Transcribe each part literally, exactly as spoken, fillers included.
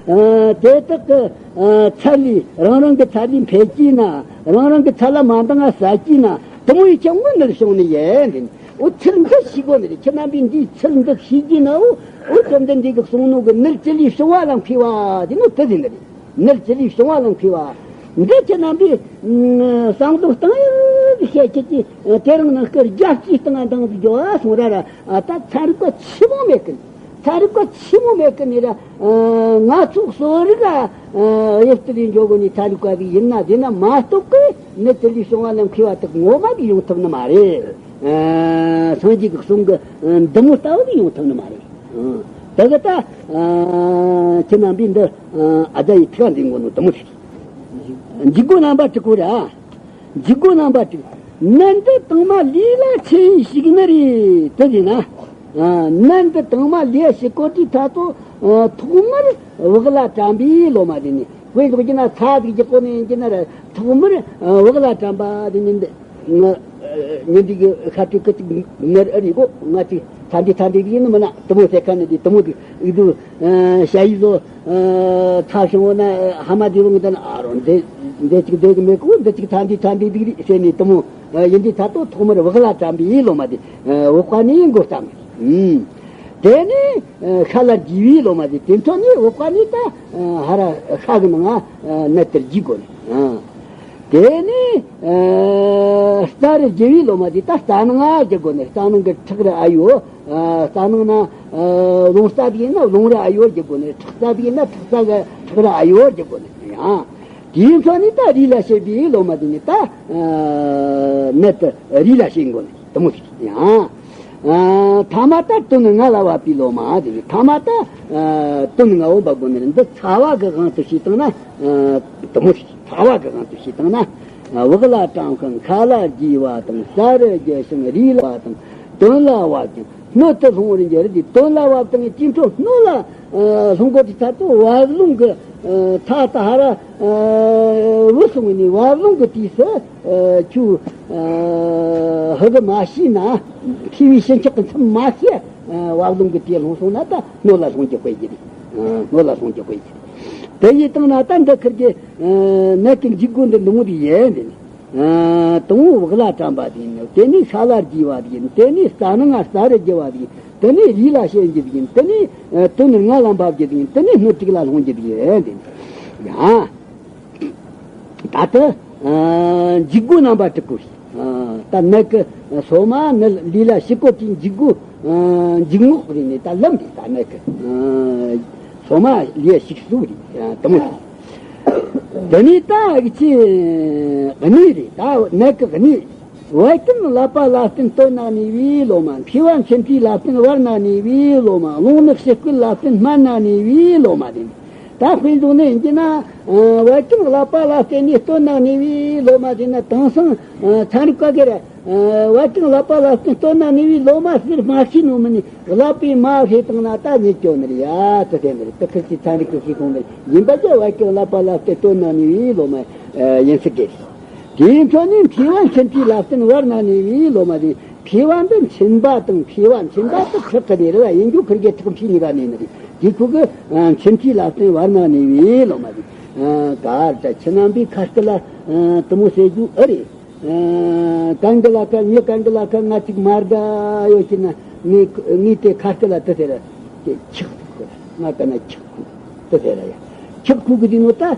ཨ། དེ་དག་གི་ཨ་ཚད་ལས་རང་རང་གི་ཚད་ལས་འཕེལ་གྱིས་ན། རང་རང་གི་ཚད་ལ་མ་འདང་ང་ཟད་ཀྱིས་ན། དེ་མོ་ཡི་ཁྱད་ངོ་ནར་བྱུང་ནི་ཡིན། འོ་ཚུལ་འདི་ཤེས་དགོས་ནི་རེད། ཁྱེད་རྣམ་པས་འདིའི་ཚུལ་འདི་ཤེས་ཀྱིས་ན། འོ་འོ་བཅོམ་ལྡན་འདས་ཀྱིས་གསུངས་ནོ་གི་ནར་ཅི་ལས་བྱུང་བ་ལ་མཁས་པ་དེ་ནོ་དེ་ཟིན་ནི་རེད། ནར་ཅི་ལས་བྱུང་བ་ལ་མཁས་པ། འདི་ཁྱེད་རྣམ་པས་ཨ་བསམ་བློ་བཏང་ཡོད་བཤད་ཁྱེད་ཀྱིས་དེ་རིང་ནང་སྐར་རྒྱ་སྐྱེས་བཏང་ང་འདང་ཟིག་རྒྱོ་བ་སོང་ར་ར། ཨ་ད་ཚན་རིག་པ་ཆི་མོ་མེད་གི། ཚན་རིག་པ་ཆི་མོ་མེད་གི་ནི་ར། ཨ་ང་ཚོ་གསོ་རིག་ཨ་ཨ་དབྱིབས་རྩི་ལས་འཇོག་གོ་ནི་ཚན་རིག་པ་ཟིག་ཡིན་ན་དེ་ན་མ་གཏོགས་གི་ནི་དེ་ལས་བྱུང་བ་ལ་མཁས་པ་དག་ངོ་མ་གི་ཡོང་ཐུབ་ནི་མ་རེད། ཨ་སངས་རྒྱས་ཀྱི་གསུང་གི་ཨ་འདི་མོ་ལྟ་བུ་གི་ཡོང་ཐུབ་ནི་མ་རེད། ཨ་དེ་གི་ད་ཨ་ཁྱེད་རྣམ་པས་འདི་ཨ་ཨ་ད་ཡི་ཐུགས་འདི་ངོ་ནོ་དེ་མོ་ཟིག་འཇུག་སྒོ་རྣམ་པ་དྲུག་པོ་ར། འཇུག་སྒོ་རྣམ་པ་དྲུག་ནད་འདི་དང་མ་ལུས་ལ་ཆེ་ཡིས་ཞིག་ནི་རེད། དེ་ཟེར་ན། ཨ་ནད་འདི་དང་མ་ལུས་ཞིག་གོ་དུས་ཐ་ཚོ་ཨ་ཐོག་མར་བག་ལ་དྲམ་པའི་ལོ་མ་དེ་ནི། དཔེ་འཇོག་རྒྱུ་ན་ཚ་ཟིག་རྒྱག་གོ་ནི་ཡིན་གྱི་ན་ར། ཐོག་མར་ཨ་བག་ལ་དྲམ་པ་དེ་ནི་འདི། ང་ཉིན་འདི་གི་ཤ་དྲུག་གི་ཅིག་ནར་ཨ་རི་གོ། ང་ཅིག་ཐ་འདི་ཐ་འདི་གི་ཡིན་ནི་མིན་ན་དེ་མོ་ཟེར་ཁ་ནི་འདི་དེ་མོ་གི་ཨི་དུ་ཨ་ཤ་ཡི་ལོ། ཨ་ཚ་ཤོང་བ་ན་ཨ་ཧ་མ་དེ་རུང་དེ་ན་ཨ་རོ་འདི་འདི་ཅིག་འདི་གི་མེད་གོ། འདི་ཅིག་ཐ་འདི་ཐ་འདི་འདི་རི་ཟེར་ནི་དེ་མོ་ཨ་ཡིན་འདི་ད་ལྟོ་ཐོག་མར་བག་ལ་དྲམ་པའི་ལོ་མ་དེ་ཨ་འོག་པ་ནི་མགོ་བརྩམས། ཨུམ། དེ་ནི་ཨ་ཤ་ལ་རྒྱས་པའི་ལོ་མ་དེ་དེ་འཕྲོ་ནི་འོག་པ་ནི་ད་ཨ་ཧ་ར་ཤ་གི་ནང་ང་ཨ་ནད་དེར་རྒྱས་དགོས་ནི། ཨ། དེ་ནས་ཨ་རྩ་རུ་རྒྱུ་བའི་ལོ་མ་དེ་ད་རྩ་ནང་ང་རྒྱུ་དགོས་ནས། རྩ་ནང་གི་ཁྲག་རུ་ཨ་ཡོ། ཨ་རྩ་ནང་ན་ཨ་རླུང་རྩ་དེ་ཡིན་ན་རླུང་རུ་ཨ་ཡོ་རྒྱུ་དགོས་ནས། ཁྲག་རྩ་དེ་ཡིན་ན་ཁྲག་རྩ་གི་ཁྲག་རུ་ཨ་ཡོ་རྒྱུ་དགོས་ནས། ཡང་དེའི་འཕྲོ་ནས་ད་རུས་ལ་བྱེད་པའི་ལོ་མ་དེ་ནས་ད་ཨ་ནད་དེ་རུས་ལ་བྱེད་དགོས་ནས་དེ་མོ་ཞིག་ཡང་། ཨ་ཐ་མ་ད་དོན་ལྔ་ལ་བབ་པའི་ལོ་མ་དེ་ནི། ཐ་མ་ད་ཨ་དོན་ལྔ་བོ་འབབ་དགོས་ནི་རེད། འདི་ཚ་བ་གི་དབང་དུ་བྱས་བཏང་ན། ཨ་དེ་མོ་ཞིག་ཚ་བ་གི་དབང་དུ་བྱས་བཏང་ན། ཨ་བག་ལ་དྲམ་ཞིང་ཤ་ལ་རྒྱས་པ་དང་། རྩ་རུ་རྒྱུ་ཞིང་རུས་ལ་བབ་དང་། དོན་ལ་བབ་ཀྱང་སྣོད་དུ་ལྷུང་བར་འགྱུར་ཏེ། དོན་ལ་བབ་དང་དེའི་འཕྲོ་སྣོད་ལ་ཨ་ལྷུང་གོ་དུས་ཐ་ཚོ་བབ་ལྷུང་གི་ཨ་ཚ་ད་ཧ་ར་ཨ་བུད་སོང་བའི་ནི་བབ་ལྷུང་གི་དུས་སུ། ཨ་ཁྱོད་ཨ་ཧུ་གི་མ་ཤེས་ན། མཁས་པའི་ཕྱིན་ཆད་ཀྱི་མཚམས་མ་ཤེས། ཨ་བབ་ལྷུང་གི་དེ་ལྷུང་སོང་ན་ད་སྣོད་ལ་ལྷུང་རྒྱུ་དཔེ་གི་རེད། ཨ་སྣོད་ལ་ལྷུང་རྒྱུ་དཔེ་གི་རེད། དེ་ཡིས་བཏང་ན་ད་འདི་ཁུར་གི་ཨ་ནད་ཀྱི་འཇུག་སྒོ་འདི་འདི་མོ་རེད་ཡིན་འདི་ནི། ཨ་དང་པོ་བག་ལ་དྲམ་པ་དེ་ཡིན་ནོ། དེ་ནས་ཤ་ལ་རྒྱས་པ་དེ་ཡིན། དེ་ནས་རྩ་ནང་ང་རྩ་རུ་རྒྱུ་བ་དེ་ཡིན། དེ་ནས་རུས་ལ་བྱེད་རྒྱུ་དེ་ཡིན། དེ་ནས་ཨ་དོན་ལྔ་ལ་འབབ་རྒྱུ་དེ་ཡིན། དེ་ནས་སྣོད་དྲུག་ལ་ལྷུང་རྒྱུ་དེ་ཡིན་འདི་ནི། ཡང་། ད་ལྟ་ཨ་འཇུག་སྒོ་རྣམ་པ་དྲུག་པོ་ཞིག་ཨ་ད་ནད་ཀྱི་སོ་མ་ནི་ལུས་ལ་ཞིག་གོ་དུས་འཇུག་སྒོ། ཨ་འཇུག་ངོགས་རེད་ནས་ད་ལམ་རེད། ད་ནད་ཀྱི་ཨ་སོ་མ་ལུས་ཞིག་གཟུགས་རེད། ཨ་དེ་མོ་རེད། དེ་ནས་ད་ཨ་ཅེ་གནས་རེད། ད་ནད་ཀྱི་གནས། བད་ཀན་ཀླད་པ་ལ་བརྟེན་དོན་ན་གནས་པའི་ལོ་མ། མཁྲིས་པ་མཆིན་མཁྲིས་ལ་བརྟེན་བར་ན་གནས་པའི་ལོ་མ། རླུང་ནད་ཕྱི་སྐོད་ལ་བརྟེན་སྨད་ན་གནས་པའི་ལོ་མ་དེ་ནི། ད་དཔེ་བཞག་ནས་ཡིན་གྱི་ན། ཨ་བད་ཀན་ཀླད་པ་ལ་བརྟེན་ནས་དོན་ན་གནས་པའི་ལོ་མ་དེ་ན་དེང་སང་ཨ་ཚན་རིག་པ་གིས་ར། ཨ་བད་ཀན་ཀླད་པ་ལ་བརྟེན་དོན་ན་གནས་པའི་ལོ་མ་ཟེར་མ་ཤེས་ནོ་མིན་ནི། ཀླད་པའི་མ་ཧྲེ་བཏང་ན་ད་ཉེས་སྐྱོན་ནི་རེད་ཡ། དེ་དེ་ནི་རེད། དེ་ཁུར་གི་ཚན་རིག་གི་ཤེས་ཁོང་ནི་ཡིན་པ་ཀྱང་བད་ཀན་ཀླད་པ་ལ་བརྟེན་དོན་ན་གནས་པའི་ལོ་མ་ཨ་ཡིན་ཟེར་གི། དེའི་འཕྲོ་ནས་མཁྲིས་པ་མཆིན་མཁྲིས་ལ་བརྟེན་བར་ན་གནས་པའི་ལོ་མ་དེ། མཁྲིས་པ་འདི་མཆིན་པ་དང་། མཁྲིས་པ་མཆིན་པ་དེ་ཁྲག་གི་གནས་རེད་ལ། ཡིན་རྒྱུ་ཁུར་གི་ཁྲག་མཁྲིས་གཉིས་ཀ་གནས་ནི་རེད། དེ་ཁུར་གི་ཨ་མཆིན་མཁྲིས་ལ་བརྟེན་བར་ན་གནས་པའི་ལོ་མ་དེ། ཨ་ག་རེ་ད་ཁྱེད་རྣམ་པའི་ཁ་སྐད་ལ་ཨ་དེ་མོ་ཟེར་རྒྱུ་ཨེ་རེད། ཨ་གན་གི་ལ་ཁ་ངའི་གན་གི་ལ་ཁ་ང་ཅིག་མ་དགའ་ཡོད་ཀྱི་ན། ངའི་ངའི་དེ་ཁ་སྐད་ལ་དེ་ཟེར་ར། དེ་ཁྱག་ཁུ་ང་ག་ན་ཁྱག་ཁུ་དེ་ཟེར་ར་ཡ། ཁྱག་ཁུ་གི་དེ་ནོ་ད་ཨ་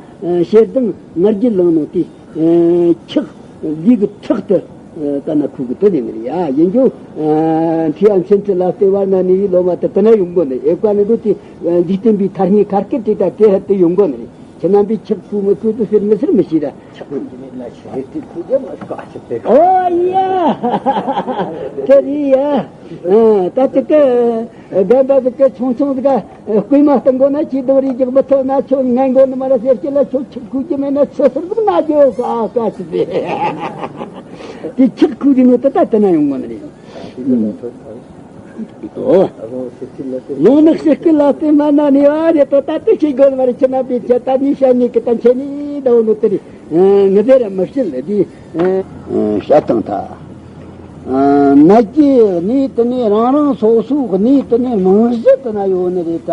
ཞེ་སྡང་ང་རྒྱལ་ལངས་ནོ་དེ། ཨ་ཁྱག་ལུས་ཀྱི་ཁྲག་དེ་ཨ་ད་ན་ཁུ་གི་དེ་ཟེར་ནི་རེད་ཡ། ཡིན་རྒྱུ་ཨ་མཁྲིས་པ་མཆིན་མཁྲིས་ལ་བརྟེན་བར་ན་གནས་པའི་ལོ་མ་དེ་དེ་ན་ཡོང་གོ་ནི། ཨེ་ཀ་ནི་འགྲོ་དེ་འཇིག་རྟེན་པའི་ཐ་སྙད་ཁ་སྐད་དེ་ད་དེ་ཧ་དེ་ཡོང་གོ་ནི་རེད། ཁྱེད་རྣམ་པས་ཁྱག་ཁུ་མི་ཁུ་དེ་ཟེར་མི་ཟེར་མི་ཤེས་ར། ཁྱག་ཁུ་གི་མེད་ན་ཤེས་དེ་ཁུ་དེ་མ་ཁ་ཤི་དེ། ཨོ་ཡ། དེ་རེད་ཡ། ཨ་ད་དེ་ག་རྒན་པ་དེ་ག་ཆུང་ཆུང་དེ་ག་རྐུན་མ་གཏོང་དགོས་ན་ཁྱི་དེ་རིགས་རྒྱག་མི་ཐུབ་ན་ཁྱོད་ངན་དགོས་ནི་མ་རེད་ཟེར་གྱི་ལ། ཁྱོད་ཁྱག་ཁུ་གི་མེད་ན་ཆུ་སེར་གི་མ་རྒྱུ་ཨ་ཀ་ཤི་དེ། དེ་ཁྱག་ཁུ་དེ་ནི་ད་ད་དེ་ན་ཡོང་གོ་ནི་རེད། ཨོ། རླུང་ནད་ཕྱི་སྐོད་ལ་བརྟེན་སྨད་ན་གནས་པ་རེད་དོ། ད་དེ་ཤེས་དགོས་པ་རེད། ཁྱེད་རྣམ་པས་ཁྱེད་ད་ནི་ཤ་ཉེ་གི་ད་ཁྱེད་ནི་ད་འོ་ནོ་དེ་རེད། ངི་དེ་ར་མི་བཤད་ལ་དེ་བཤད་དང་ད། ནད་ཀྱི་གནས་དེ་ནི་རང་རང་སོ་སོའི་གནས་དེ་ནི་རྨང་གཞི་དེ་ན་ཡོད་ནི་རེད་ད།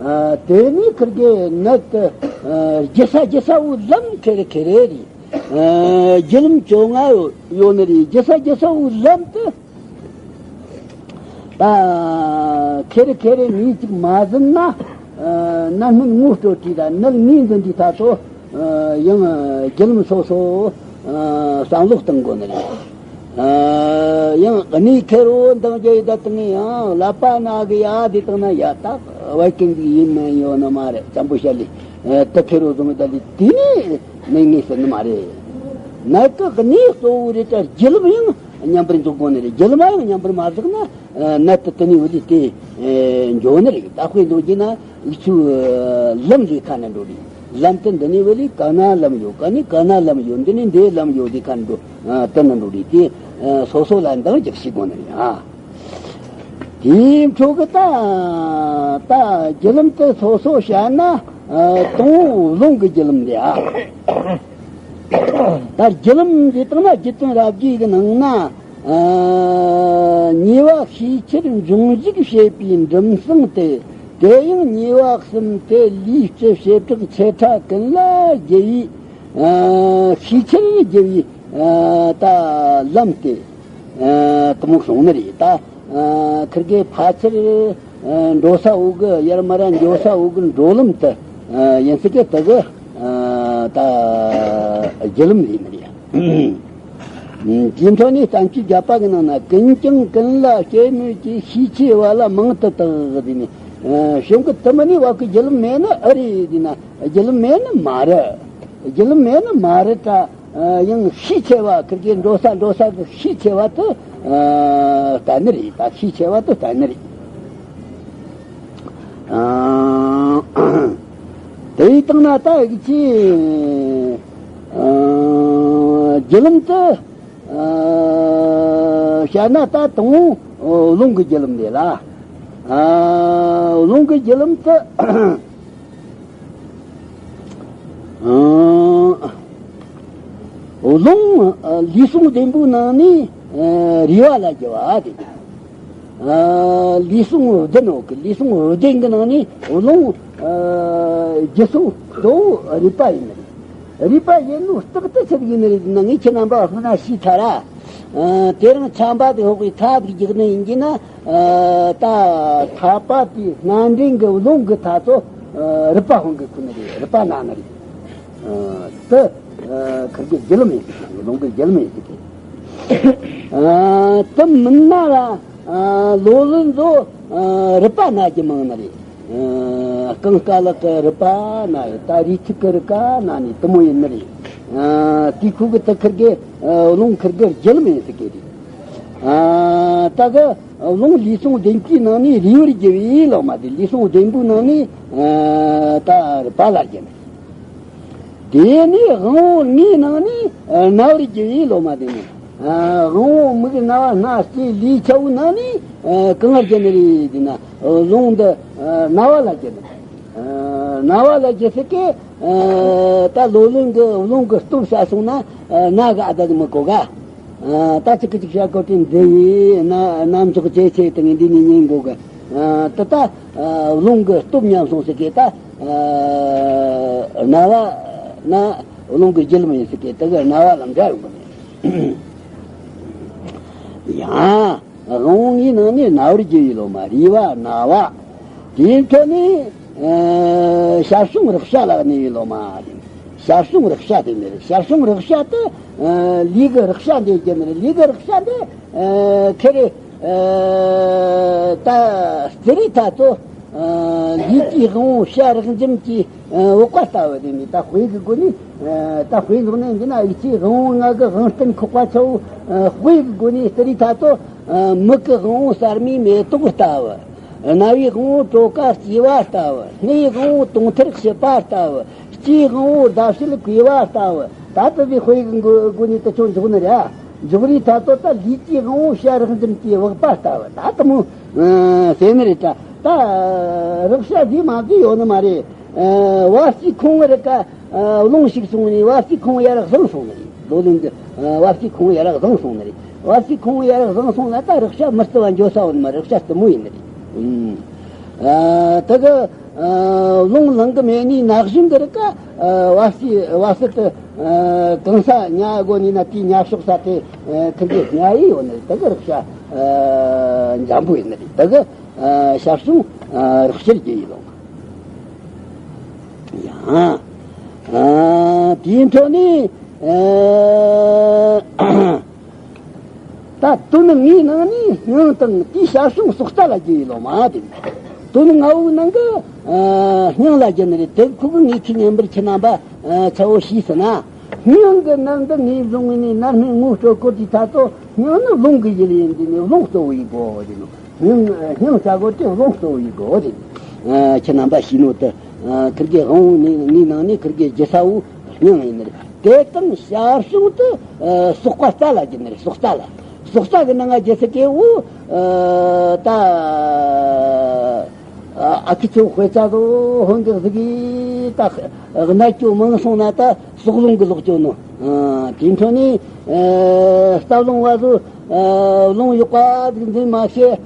ཨ། དེ་ནས་ཁིར་གེ་ནད་དེ་ཨ་རྒྱུ་ས་རྒྱུ་ས་བོ་ལམ་ཁེ་རེ་ཁེ་རེ་རེད། ཨ། རྒྱུ་ལམ་བཅོ་ལྔ་ཡོད་ནི་རེད། རྒྱུ་ས་རྒྱུ་ས་བོ་ལམ་དེ་ད་ཁེ་རེ་ཁེ་རེ་མི་གཅིག་མ་ཟིན་ན། ཨ། ནད་སྨན་ངོ་སྤྲོད་དུས་ད་ནད་ངོས་འཛིན་དུས་ད་ཚོ། ཨ། ཡང་རྒྱུ་ལམ་སོ་སོ་ཨ་བསམ་བློ་གཏང་དགོས་ནི་རེད། ཨ། ཡང་གནས་ཁེར་བོ་འདང་རྒྱག་ཡི་ད་དང་ཡང་ཀླད་པ་ན་གི་ཡ་དེ་དང་ན་ཡ་ད་བད་ཀན་གི་ཡིན་མིན་ཡོད་ནི་མ་རེད། བཙན་པོ་བཤད་ལས་ད་ཁེར་བོ་བཟུང་ད་ལས་དེ་ནས་ནད་ངེས་ཟེར་ནི་མ་རེད། ནད་གི་གནས་གཙོ་བོ་རེད་ད་རྒྱུ་ལམ་ཡང་མཉམ་པར་འཇོག་དགོས་ནི་རེད། རྒྱུ་ལམ་ཡང་མཉམ་པར་མ་བཞག་ན་ནད་དེ་དེ་ནས་འོ་དེ་དེ་འཇོག་ནི་རེད། ད་དཔེ་འཇོག་རྒྱུ་ན། འུ་ཚོའི་ལམ་ལས་ཁ་ན་འགྲོ་རེད། ལམ་དེ་འདི་ནས་བུད་ལས་ག་ན་ལམ་ཡོད། ག་ནས་ག་ན་ལམ་ཡོད། འདི་ནས་འདི་ལམ་ཡོད། དེ་ཁ་འགྲོ། ཨ། དེ་ན་འགྲོ་རེད། དེ་ཨ་སོ་སོ་ལ་འདང་རྒྱག་ཤེས་དགོས་ནི་རེད། ཨ། དེའི་འཕྲོ་གི་ད་ད་རྒྱུ་ལམ་དེ་སོ་སོ་བཤད་ན། ཨ། དང་པོ་རླུང་གི་རྒྱུ་ལམ་རེད། ཨ། ད་རྒྱུ་ལམ་ཟེར་བཏང་ན་རྒྱུ་མཚན་རབ་རྒྱས་ཀྱི་ནང་ན། ཨ། ཉེ་བ་ཤས་ཆེར་འབྱུང་བཞུགས་བྱེད་པའི་འབྲུམ་སྲང་སྟེ། དེ་ཡང་ཉེ་བ་གསུམ་སྟེ་ལུས་སྤྱི་བྱེ་བྲག་ཆེ་ཕྲ་ཀུན་ལ་རྒྱུ་བའི། ཨ། ཤས་ཆེར་རྒྱུ་བའི། ཨ། ད་ལམ་སྟེ། ཨ། དེ་མོ་གསུངས་ནི་རེད། ད་ཨ་ཁིར་གེ་ཕལ་ཆེར་ཨ་འགྲོ་ས་འོག་གི་ཡར་མར་འགྱོ་ས་འོག་གི་འགྲོ་ལམ་དེ་ཨ་ཡིན་ཟེར་གི་དེ་གི་ཨ་ད་རྒྱུ་ལམ་ཡིན་ནི་རེད། དེའི་འཕྲོ་ནས་བསྟན་བཅོས་བརྒྱད་པ་གི་ནང་ན་ཀུན་ཀྱང་ཀུན་ལ་སྐྱེད་མོས་ཀྱི་ཤས་ཆེ་བ་ལ་མང་དུ་བཏགས་ཟེར་ནས། ཨ་གཞུང་གི་དེ་མིན་ནས་བ་གི་རྒྱུ་ལམ་མེད་ནི་ཨེ་རེད་ཟེར་ན། རྒྱུ་ལམ་མེད་ནི་མ་རེད། རྒྱུ་ལམ་མེད་ནི་མ་རེད་ད། ཨ་ཡང་ཤས་ཆེ་བ་ཁིར་གེ་འགྲོ་ས་འགྲོ་ས་གི་ཤས་ཆེ་བ་དེ་ཨ་བསྟན་ནི་རེད། ད་ཤས་ཆེ་བ་དེ་བསྟན་ནི་རེད། ཨ་དེ་ཡི་སྟེང་ན་ད་ཡིག་ཆེ་ཨ་རྒྱུ་ལམ་དེ་ཨ་བཤད་ན་ད་དང་པོ་རླུང་གི་རྒྱུ་ལམ་རེད་ལ། ཨ་རླུང་གི་རྒྱུ་ལམ་དེ། ཨ་རླུང་ཨ་ལུས་ཟུངས་བདུན་པོའི་ནང་ནས་ཨ་རུས་པ་ལ་རྒྱུ་བ་དེ། ཨ་ལུས་ཟུངས་བདུན་ནོ་གི་ལུས་ཟུངས་བདུན་གི་ནང་ནས་རླུང་ཨ་རྒྱུ་ས་གཙོ་བོ་རུས་པ་ཡིན་ནི་རེད། རུས་པ་ཡིན་ནོ་རྟགས་དེ་ཆི་ཟིག་ཡིན་ནི་རེད་ན། ངས་ཁྱེད་རྣམ་པ་ཧུ་ན་ཤེས་ཐལ་ར། ཨ་དེ་རིང་ཆམ་པ་དེ་ཧོག་གི་ཐབ་ཀྱི་རྒྱག་ནི་ཡིན་གྱི་ན། ཨ་ད་ཐག་པ་དེའི་སྣ་འདྲེན་གྱི་རླུང་གི་ཐག་ཚོ་ཨ་རུས་པ་ཧོང་གི་ཁུ་ནི་རེད། རུས་པ་ན་ནི་རེད། ཨ་དེ་ཨ་ཁིར་གི་རྒྱུ་ལམ་ཡིན་ཟེར་གི། རླུང་གི་རྒྱུ་ལམ་ཡིན་ཟེར་གི། ཨ་དེ་མིན་ན་ལ་ཨ་ལོ་ལོན་ཚོ་ཨ་རུས་པ་ན་རྒྱུ་མང་ནི་རེད། ཨ་རྐང་སྐ་ལག་གི་རུས་པ་ན་ཡོད། ད་རུས་ཐིག་གི་རུས་པ་ན་ནི་དེ་མོ་ཡིན་ནི་རེད། ཨ་དེ་ཁུ་གི་དེ་ཁིར་གི་ཨ་རླུང་ཁིར་གི་རྒྱུ་ལམ་ཡིན་ཟེར་གི་རེད། ཨ་ད་གི་རླུང་ལུས་ཟུངས་བདུན་པོའི་ནང་ནས་རུས་པར་རྒྱུ་བའི་ལོ་མ་དེ། ལུས་ཟུངས་བདུན་པོའི་ནང་ནས་ཨ་ད་རུས་པ་ལ་རྒྱུ་ནི། དེ་ནས་དབང་པོ་ལྔའི་ནང་ནས་ཨ་རྣ་བར་རྒྱུ་བའི་ལོ་མ་དེ་ནི། ཨ་དབང་པོ་མིག་རྣ་བ་སྣ་ལྕེ་ལུས་ཆ་བོའི་ནང་ནས་ཨ་གང་ལ་རྒྱུ་ནི་རེད་ཟེར་ན། རླུང་འདི་ཨ་རྣ་བ་ལ་རྒྱུ་ནི། ཨ་རྣ་བ་ལ་རྒྱུ་ཟེར་གི། ཨ་ད་ལོ་ལོན་གི་རླུང་གི་སྟོབས་ཤ་སོང་ན་ཨ་རྣ་གི་ཨ་ད་གི་མི་གོ་ག། ཨ་ད་ཅིག་གི་ཅིག་བྱ་དགོས་དེ་འདི་ཡིན་ན་རྣམ་ཅོག་ཇེ་ཆེ་དང་འདི་ནི་ཉན་དགོས་གི། ཨ་ད་ད་ཨ་རླུང་གི་སྟོབས་ཉམས་སོང་ཟེར་གི། ད་ཨ་རྣ་བ་ན་རླུང་གི་རྒྱུ་ལམ་ཡིན་ཟེར་གི། དེ་གི་རྣ་བ་ལ་འདྲ་ཡོང་གི་མེད། ཡང་དབང་པོ་ལྔའི་ནང་ནས་རྣ་བར་རྒྱུ་བའི་ལོ་མ་རུས་པ་རྣ་བ། དེའི་ཁྲོད་ནས་ཨ་ཞབས་ཞུམ་རེག་བྱ་ལ་གནས་པའི་ལོ་མ་དེ། ཞབས་ཞུམ་རེག་བྱ་དེ་ནི་རེད། ཞབས་ཞུམ་རེག་བྱ་དེ་ཨ་ལུས་ཀྱི་རེག་བྱ་འདི་རྒྱུ་ནི་རེད། ལུས་ཀྱི་རེག་བྱ་འདི་ཨ་ཁེ་རེ་ཨ་ད་ཙི་རི་ཐ་ཚོ་ཨ་ལུས་ཀྱི་དབང་པོ་བྱ་རེག་འཇིམ་གྱི་ཨ་འོག་པ་ལྟ་བུ་དེ་ནི། ད་དཔེ་གི་སྒོ་ནས་ཨ་ད་དཔེ་འཇོག་ནས་འདི་ན་ཡིད་ཀྱི་དབང་པོ་ལྔ་གི་དབང་རྟེན་ཁོག་པ་ཆེ་བོ། ཨ་དཔེ་གི་སྒོ་ནས་ཙི་རི་ཐ་ཚོ་ཨ་མིག་གི་དབང་པོ་གསར་མའི་མེ་ཏོག་ལྟ་བུ། རྣ་བའི་དབང་པོ་གྲོ་ག་སྐྱེས་པ་ལྟ་བུ། སྣའི་དབང་པོ་དུང་ཐལ་ཞིབ་པ་ལྟ་བུ། ལྕེའི་དབང་པོ་ཟླ་ཕྱེད་གོས་པ་ལྟ་བུ། ད་ལྟ་བུའི་དཔེ་གི་སྒོ་ནས་དེ་ཚོ་འཇོག་ནི་རེད། འཇོག་རིས་ཐ་ཚོ་ད་ལུས་ཀྱི་དབང་པོ་བྱ་རེག་འཇིམ་གྱི་འོག་པ་ལྟ་བུ། ད་དེ་མོ་ཟེར་ནི་རེད། ད་ད་རེག་བྱ་ཟིག་མ་ཟིག་ཡོད་ནི་མ་རེད། ཨ་བ་སྤུའི་ཁོང་རེ་ཀ་ཨ་རླུང་ཞིག་སོང་ནས་བ་སྤུའི་ཁོང་ཡར་བཟང་སོང་ནི་རེད། ལོ་ལོན་གྱི་ཨ་བ་སྤུའི་ཁོང་ཡར་བཟང་སོང་ནི་རེད། བ་སྤུའི་ཁོང་ཡར་བཟང་སོང་ན་ད་རེག་བྱ་མི་བརྩི་བ་འགྱོ་ས་འོ་ནི་མ། རེག་བྱ་དེ་མོ་ཡིན་ནི་རེད། ཨ་ད་གི་ རླུང་ལང་གི་མེད་ནི་ན་གཞོན་གི་རིགས་ཀ་བ་སི་བ་སི་དུ་གང་ས་ཉ་དགོ་ནི་ན་དེའི་ཉ་ཕྱོགས་ས་དེ་ཁིར་གི་ཉ་ཡི་ཡོད་ནི་དེ་གི་རིགས་ཤ་འཇམ་པོ་ཡིན་ནི་རེད། དེ་གི་ཞར་བྱུང་རིགས་ཤར་གྱི་ཡིན་ལོ། ཡང་དེའི་འཕྲོ་ནི། ད་དོན་ལྔའི་ནང་ནས་སྙིང་དང་དེའི་ཞར་བྱུང་སྲོག་རྩ་ལ་རྒྱུ་ཡི་ལོ་མ་དེ། དོན་ལྔ་བོའི་ནང་གི་སྙིང་ལ་རྒྱུ་ནི་རེད། དེ་ཁོ་གི་ངེས་ཁྱི་ཉན་པར་ཁྱི་རྣམ་པ་ཆ་བོ་ཤེས་ཟིན་ན། སྙིང་གི་ནང་གི་ངོས་བཟུང་བའི་ནི་ནར་སྨིན་ངོ་སྤྲོད་སྐོར་གྱི་ཐ་ཚོ་སྙིང་ནི་རླུང་གི་ཡུལ་ཡིན་དུས་ནི་རླུང་གཙོ་བོ་ཡི་གོ་དེ་ནོ། སྙིང་སྙིང་ས་གོ་དེ་རླུང་གཙོ་བོ་ཡི་གོ་དེ། ཁྱི་རྣམ་པ་ཤེས་ནོ་དེ། ཁིར་གི་དབང་བོ་ནི་ངའི་ནང་ནས་ཁིར་གི་རྒྱུ་ས་བོ། སྙིང་ཡིན་ནི་རེད། དེ་དང་ཞར་བྱུང་དུ་སྲོག་པ་རྩ་ལ་གྱུར་ནི་རེད། སྲོག་རྩ་ལ། སྲོག་རྩ་གི་ནང་ང་རྒྱུ་ཚིག་གི་འུ་ད་ཨ་ཁུ་ཚོ་དཔེ་ཆ་ཚོ་ཧོན་གི་ཟིག་གི་ད་གནད་སྐྱོ་མང་སོང་ན་ད་སྲོག་རླུང་གི་ལོག་སྐྱོ་ནོ། དེ་འཕྲོ་ནས་རྩ་རླུང་བ་ཚོ་རླུང་གཡོག་པ་ཟིག་འཛིན་མ་ཤེས།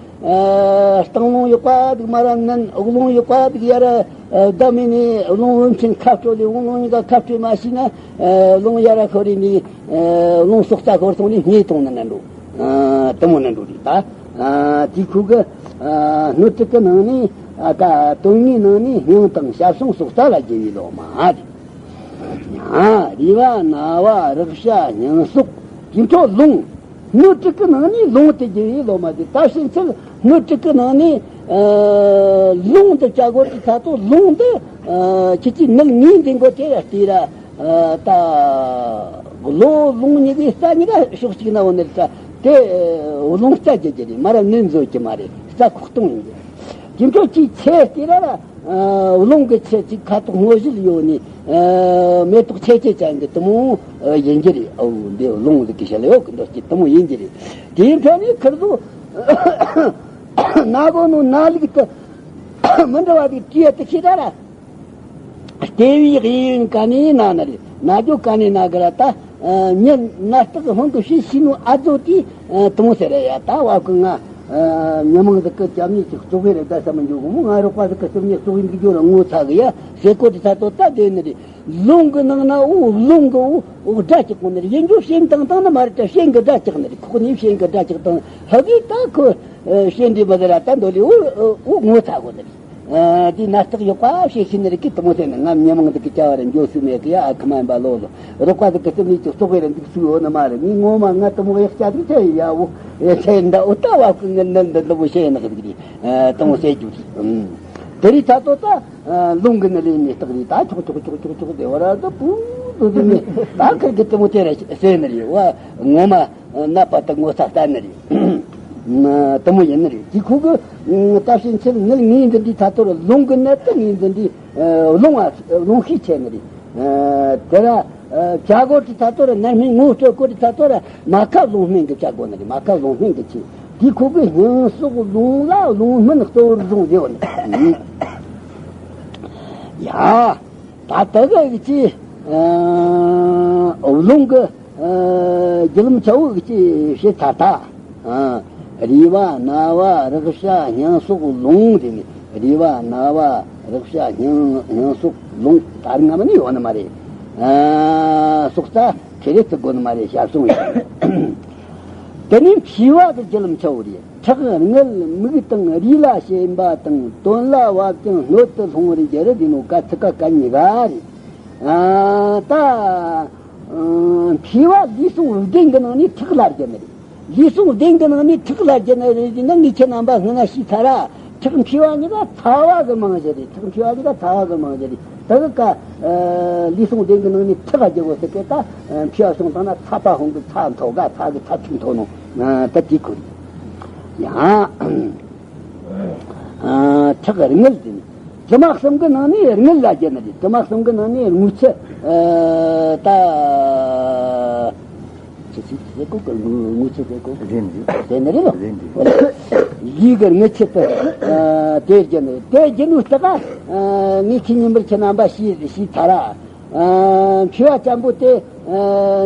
སྟེང་རླུང་གཡོག་པ་འདུག་མ་ར་ནན། འོག་རླུང་གཡོག་པ་འདུག་ཡ་ར་བདག་མེད་ནས་རླུང་བུམ་ཆེན་ཁ་སྤྲོད་ལས་འོག་རླུང་གཉིས་ཀ་ཁ་སྤྲོད་མ་ཤེས་ན། རླུང་ཡ་ར་ཤོར་རེ་ནས་རླུང་སྲོག་རྩ་ཤོར་སོང་ནས་སྙེ་གཏོང་ན་ན་འགྲོ། དེ་མོ་ན་འགྲོ་རེད་ད། དེ་ཁུ་གི་སྣོད་དྲུག་གི་ནང་ནས་ད་དོན་དངོས་ནང་ནས་སྙིང་དང་ཞབས་ཟུང་སྲོག་རྩ་ལ་རྒྱུ་བའི་ལོ་མ་རེད། རེ་བ་ན་བ་རེག་བྱ་སྙིང་སྲོག་དེ་འཕྲོ་རླུང་། སྣོད་དྲུག་གི་ནང་ནས་རླུང་དེ་རྒྱུ་ཡིན་ལོ་མ་དེ་ད་ཕྱིན་ཆད་སྣོད་དྲུག་གི་ནང་ནས་རླུང་དེ་བྱ་དགོས་ཀྱི་ཐ་ཐོ་རླུང་དེ་ཁྱེད་ཀྱིས་ནད་ངོས་འཛིན་དགོས་དེ་ལ་ལྟོས་ར། ད་གློ་རླུང་གཉིས་ཀའི་རྩ་གཉིས་ཀ་ཕྱོགས་གཅིག་ན་འོ་ནི་རྩ་དེ་རླུང་རྩ་རྒྱུ་རྒྱུ་རེད། མ་ར་ནད་འཛོ་རྒྱུ་མ་རེད། རྩ་ཁོག་སྟོང་ཡིན་རྒྱུ། དེ་འཕྲོ་གཅིག་ཆེ་དེ་ར་ར་རླུང་གི་ཆེ་གཅིག་ཁ་དོག་སྔོ་བཞིལ་ཡོད་ནི་མེ་ཏོག་ཆེ་ཆེ་ཅན་གྱི་དེ་མོ་ཡིན་གྱི་རེད། ཨོ་འདི་རླུང་ཟིག་གི་ཞལ་ཡོད་གི་འདོད་ཀྱི་དེ་མོ་ཡིན་གྱི་རེད། དེའི་འཕྲོ་ནས་ཁིར་ཚོ་ན་གོ་ནོ་ན་ལུགས་དེ་མི་འདྲ་བ་དེ་དྲིས་དེ་ཤེས་ད་ར། ལྟེ་བའི་གཡས་གཡོན་ག་ནས་ན་ན་རེད། ན་རྒྱུ་ག་ནས་ན་གི་ར་ད། ཉིན་ན་སྟག་ཧོན་གི་ཤི་ཤི་ནོ་ཨ་ཛོ་དེ་དུང་ཟེར་ར་ཡ། ད་བ་གི་ང་མི་མང་ཟིག་གི་ཅམ་ཉིད་ཅིག་གཙོ་བོའི་རེ་ད་ས་མི་འཇུག་གི་མོ། ང་རོགས་པ་ཟིག་གི་སེམས་ཉིད་གཙོ་བོའི་འདུག་རྒྱུ་ར་ངོ་ཚ་གི་ཡ་ཟེ་གོ་དེ་ས་ཏོ་ད་དེ་ནི་རེད། རླུང་གི་ནང་ན་འུ་རླུང་གི་འུ་འུ་སྒྲ་གཅིག་གོ་ནི་རེད། ཡིན་རྒྱུ་ཤེན་དང་དང་ནི་མ་རེད་ད། ཤེན་གི་སྒྲ་གཅིག་ནི་རེད། ཁོག་ནི་ཤེན་གི་སྒྲ་གཅིག་དང་ཧ་གི་ད་ཁོ་ཤེན་དེ་མ་ཟེར་ར་ད་འདོད་ལི་འུ་འུ་ངོ་ཚ་གོ་ནི་རེད། དེ་ན་སྟག་ཡོག་པ་ཤེས་ཤེས་ནི་རིག་གི་དུ་མོ་ཟེར་ནི་ང་མྱི་མང་དུ་གི་བྱ་བ་ར་འགྱོ་སུ་མེད་གི་ཡ། ཨ་ཁུ་མ་ཡིན་པ་ལོ་ལོ་རོགས་པ་དུ་གི་དུ་མི་ཅིག་སོག་པའི་ར་འདུག་སུ་ཡོད་ནི་མ་རེད། ངས་ངོ་མ་ང་དུ་མོ་ཡག་ཅག་དུ་ཆ་ཡི་ཡ་བོ་ཨེ་ཆ་ཡི་འདྲ་འོ་ད་བ་ཀུ་ངན་ནན་འདི་འདི་མོ་ཤེས་ནི་གི་དུ་མོ་ཟེར་རྒྱུ་རེད། དེ་རིག་ད་ཏོ་ད་ལུང་གི་ནི་ལས་ནི་སྟག་རེད། ད་ཆོག་ཆོག་ཆོག་ཆོག་ཆོག་དེ་བ་ར་ད་པུ་དུ་དུ་ནི་ད་ཁིར་གི་དུ་མོ་དེ་ར་ཟེར་ནི་རེད་བ། ངོ་མ། ནད་པ་དང་ངོ་ཚ་ལྟ་ནི་རེད། དུ་མོ་ཡིན་ནི་རེད། དེ་ཁོ་གི་ད་ཕྱིན་ཆད་ནི་ངའི་འདི་འདྲའི་ཐ་ཐོ་ར་རླུང་གི་ནད་དུ་ངའི་འདི་འདྲའི་རླུང་བ་རླུང་ཤས་ཆེ་ནི་རེད། དེ་ར་བྱ་སྒོ་དེ་ཐ་ཐོ་ར་ནད་སྨན་ངོ་སྤྲོད་སྐོར་དེ་ཐ་ཐོ་ར་མ་ཁ་རླུང་སྨན་གི་བྱ་སྒོ་ནི་རེད། མ་ཁ་རླུང་སྨན་གི་ཆེ། དེ་ཁོ་གི་སྙིང་སྲོག་རླུང་ལ་རླུང་སྨན་གཙོ་བོར་བཟུང་ཡོད་ནི། ཡ། ད་ལྟ་གི་ཅི། རླུང་གི་རྒྱུ་ལམ་ཆ་བོ་གི་ཅི་བཤད་ཚར་ད། རེ་བ་ན་བ་རེག་བྱ་སྙིང་སྲོག་རླུང་དེ་ནི་རེ་བ་ན་བ་རེག་བྱ་སྙིང་སྙིང་སྲོག་རླུང་ད་རིང་ང་མ་ནི་ཡོད་ནི་མ་རེད། སྲོག་རྩ་ཁེ་རེ་བརྩི་དགོས་ནི་མ་རེད། ཞབས་སོང་ཡིན། དེ་ནི་མཁྲིས་པ་གི་རྒྱུ་ལམ་ཆ་བོ་རེད། ཁྲག་རྔུལ་མིག་དང་རུས་ལ་ཞེན་པ་དང་། དོན་ལ་བབ་ཀྱང་སྣོད་དུ་ལྷུང་བར་འགྱུར་དེ་ནོ་ཀ་ཚིག་ཀ་ཀ་གཉིས་ཀ་རེད། ཨ་ད་མཁྲིས་པ་ལུས་ཟུངས་གདན་གྱི་ནང་ནས་ཁྲག་ལ་རྒྱུ་ནི་རེད། ལུས་ཟུངས་གདན་གྱི་ནང་ནས་ཁྲག་ལ་རྒྱུ་ནི་རེད་ཟེར་ན་ངས་ཁྱེད་རྣམ་པ་སྔོན་ན་ཤེས་ཚར་ར། ཁྲག་མཁྲིས་པ་གཉིས་ཀ་ཚ་བ་གི་རྨང་གཞི་རེད། ཁྲག་མཁྲིས་པ་གཉིས་ཀ་ཚ་བ་གི་རྨང་གཞི་རེད། ད་གི་ཀ་ལུས་ཟུངས་གདན་གྱི་ནང་ནས་ཁྲག་རྒྱུ་དགོས་ཟེར་གི་ད་མཁྲིས་པ་བྱུང་བཏང་ན་ཚ་པ་ཧོང་གི་ཚ་མཐོ་ག་ཚ་གི་ཚ་ཚིག་མཐོ་ནོ། ད་དེ་ཁུར་ཡང་ཁྲག་རྔུལ་དེ་ནི་དྲི་མ་གསུམ་གི་ནང་ནས་རྔུལ་ལ་རྒྱུ་ནི་རེད། དྲི་མ་གསུམ་གི་ནང་ནས་རྔུལ་ཆུ་ད་ཆུ་ཆུ་ཟེར་གོ་གི་རྔུལ་ཆུ་ཟེར་གོ་གི་རེད་འདུག་ཟེར་ནི་རེད་ལ། ལུས་ཀྱི་རྔུལ་ཆུ་དེ་དེ་རྒྱུ་ནི་རེད། དེ་རྒྱུ་ནི་ལྟ་ག་ངས་ཁྱེད་ཉིན་པར་ཁྱེད་རྣམ་པ་ཤེས་ཤེས་ཚར་ར། མཁྲིས་པ་ཅན་པོ་དེ་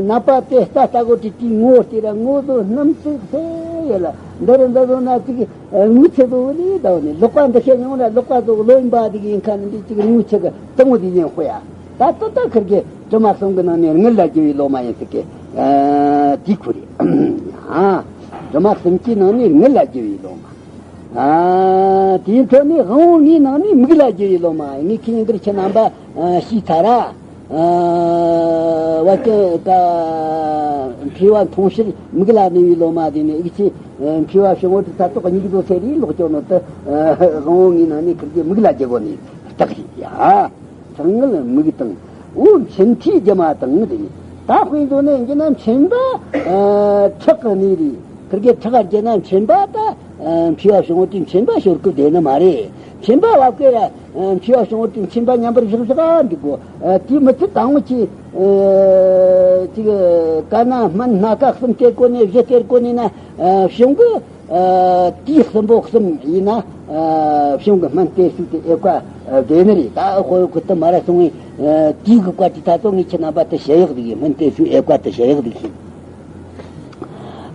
ནད་པ་དེ་རྩ་ལྟ་གོ་དྲི་དྲིའི་ངོ་བལྟས་ར་ངོ་བཟོ་སྣུམ་བཙུགས་ཟེར་ཡོད་ལ། འདི་རུ་འདི་ཚོ་ན་ཅིག་དངུལ་ཆུ་ཚོ་ལས་དང་ནི་ལོག་པ་འདི་ཤེས་ཡོང་ར་ལོག་པ་ཚོ་ལོན་པ་དེ་གི་ཡིན་ཁ་ནི་འདི་ཅིག་དངུལ་ཆུ་གི་དང་བོ་དེ་ཡིན་ཧོ་ཡ། ད་ད་ད་ཁིར་གི་དྲི་མ་གསུམ་གི་ནང་ནས་དངུལ་ལ་རྒྱུ་བའི་ལོ་མ་ཡིན་ཟེར་གི་དེ་ཁུ་རེད། ཨ། དྲི་མ་གསུམ་གྱི་ནང་ནས་དངུལ་ལ་རྒྱུ་བའི་ལོ་མ། ཨ། དེའི་འཕྲོ་ནས་དབང་པོ་ལྔའི་ནང་ནས་མིག་ལ་རྒྱུ་བའི་ལོ་མ་ངས་ཁྱེད་ཡིན་གི་ཁྱེད་རྣམ་པ་ཤེས་ཚར་ར། ཨ། བ་ཀན་ད་མཁས་པ་མཐོང་ཕྱིར་མིག་ལ་གནས་པའི་ལོ་མ་དེ་ནི་ཨིག་ཆི་མཁས་པ་བྱུང་བོ་དེ་ཚ་ཐོག་གཉིས་ཀྱི་ཚེ་རིང་ལོག་ཀྱང་ནོ་དུ་དབང་པོ་ལྔའི་ནང་ནས་ཁིར་གི་མིག་ལ་རྒྱུ་གོ་ནི་རྟགས་ཡིན་ཡ། ཚང་ངལ་མིག་དང་། འོ་མཆིན་མཐའི་རྒྱུ་མ་དང་དེ་ནི་ད་དཔེ་མཛོད་ནས་འགྱུར་ན་མཆིན་པ་ཁྲག་གི་གནས་རེད། ཁིར་གི་ཁྲག་རྒྱུ་ན་མཆིན་པ་ད་མཁས་པ་བྱུང་བོ་དེ་མཆིན་པ་ཤོར་སྐབས་བསྡད་ནི་མ་རེད། མཆིན་པ་བབ་སྐབས་ལ་མཁས་པ་བྱུང་བོ་དེ་མཆིན་པ་མཉམ་པར་བཞག་བཞག་འདུག་གོ། དེ་མི་ཚེ་དང་བོ་ཆེ་ཅིག་ག་ན་སྨན་སྣ་ཁ་གསུམ་སྟེར་གོ་ནས་བཞི་སྟེར་གོ་ནས་ན་བྱུང་གི། ཨ། དུས་གསུམ་པོ་གསུམ་ཡིན་ན། ཨ། བྱུང་གི་སྨན་སྟེར་ཚུལ་དེ་ཨེ་བཀའ་ཨ་བདེ་ནི་རེད། ད་ཨ་ཁོ་ཁོ་ད་མ་ར་སོང་བའི་ཨ་དུས་ཀྱི་བཀའ་དེ་ད་ཚོ་ངས་ཁྱེད་རྣམ་པ་ད་ཞུ་ཡག་འདུག་གི། སྨན་སྟེར་ཚུལ་ཨེ་བཀའ་ད་ཞུ་ཡག་འདུག་གི།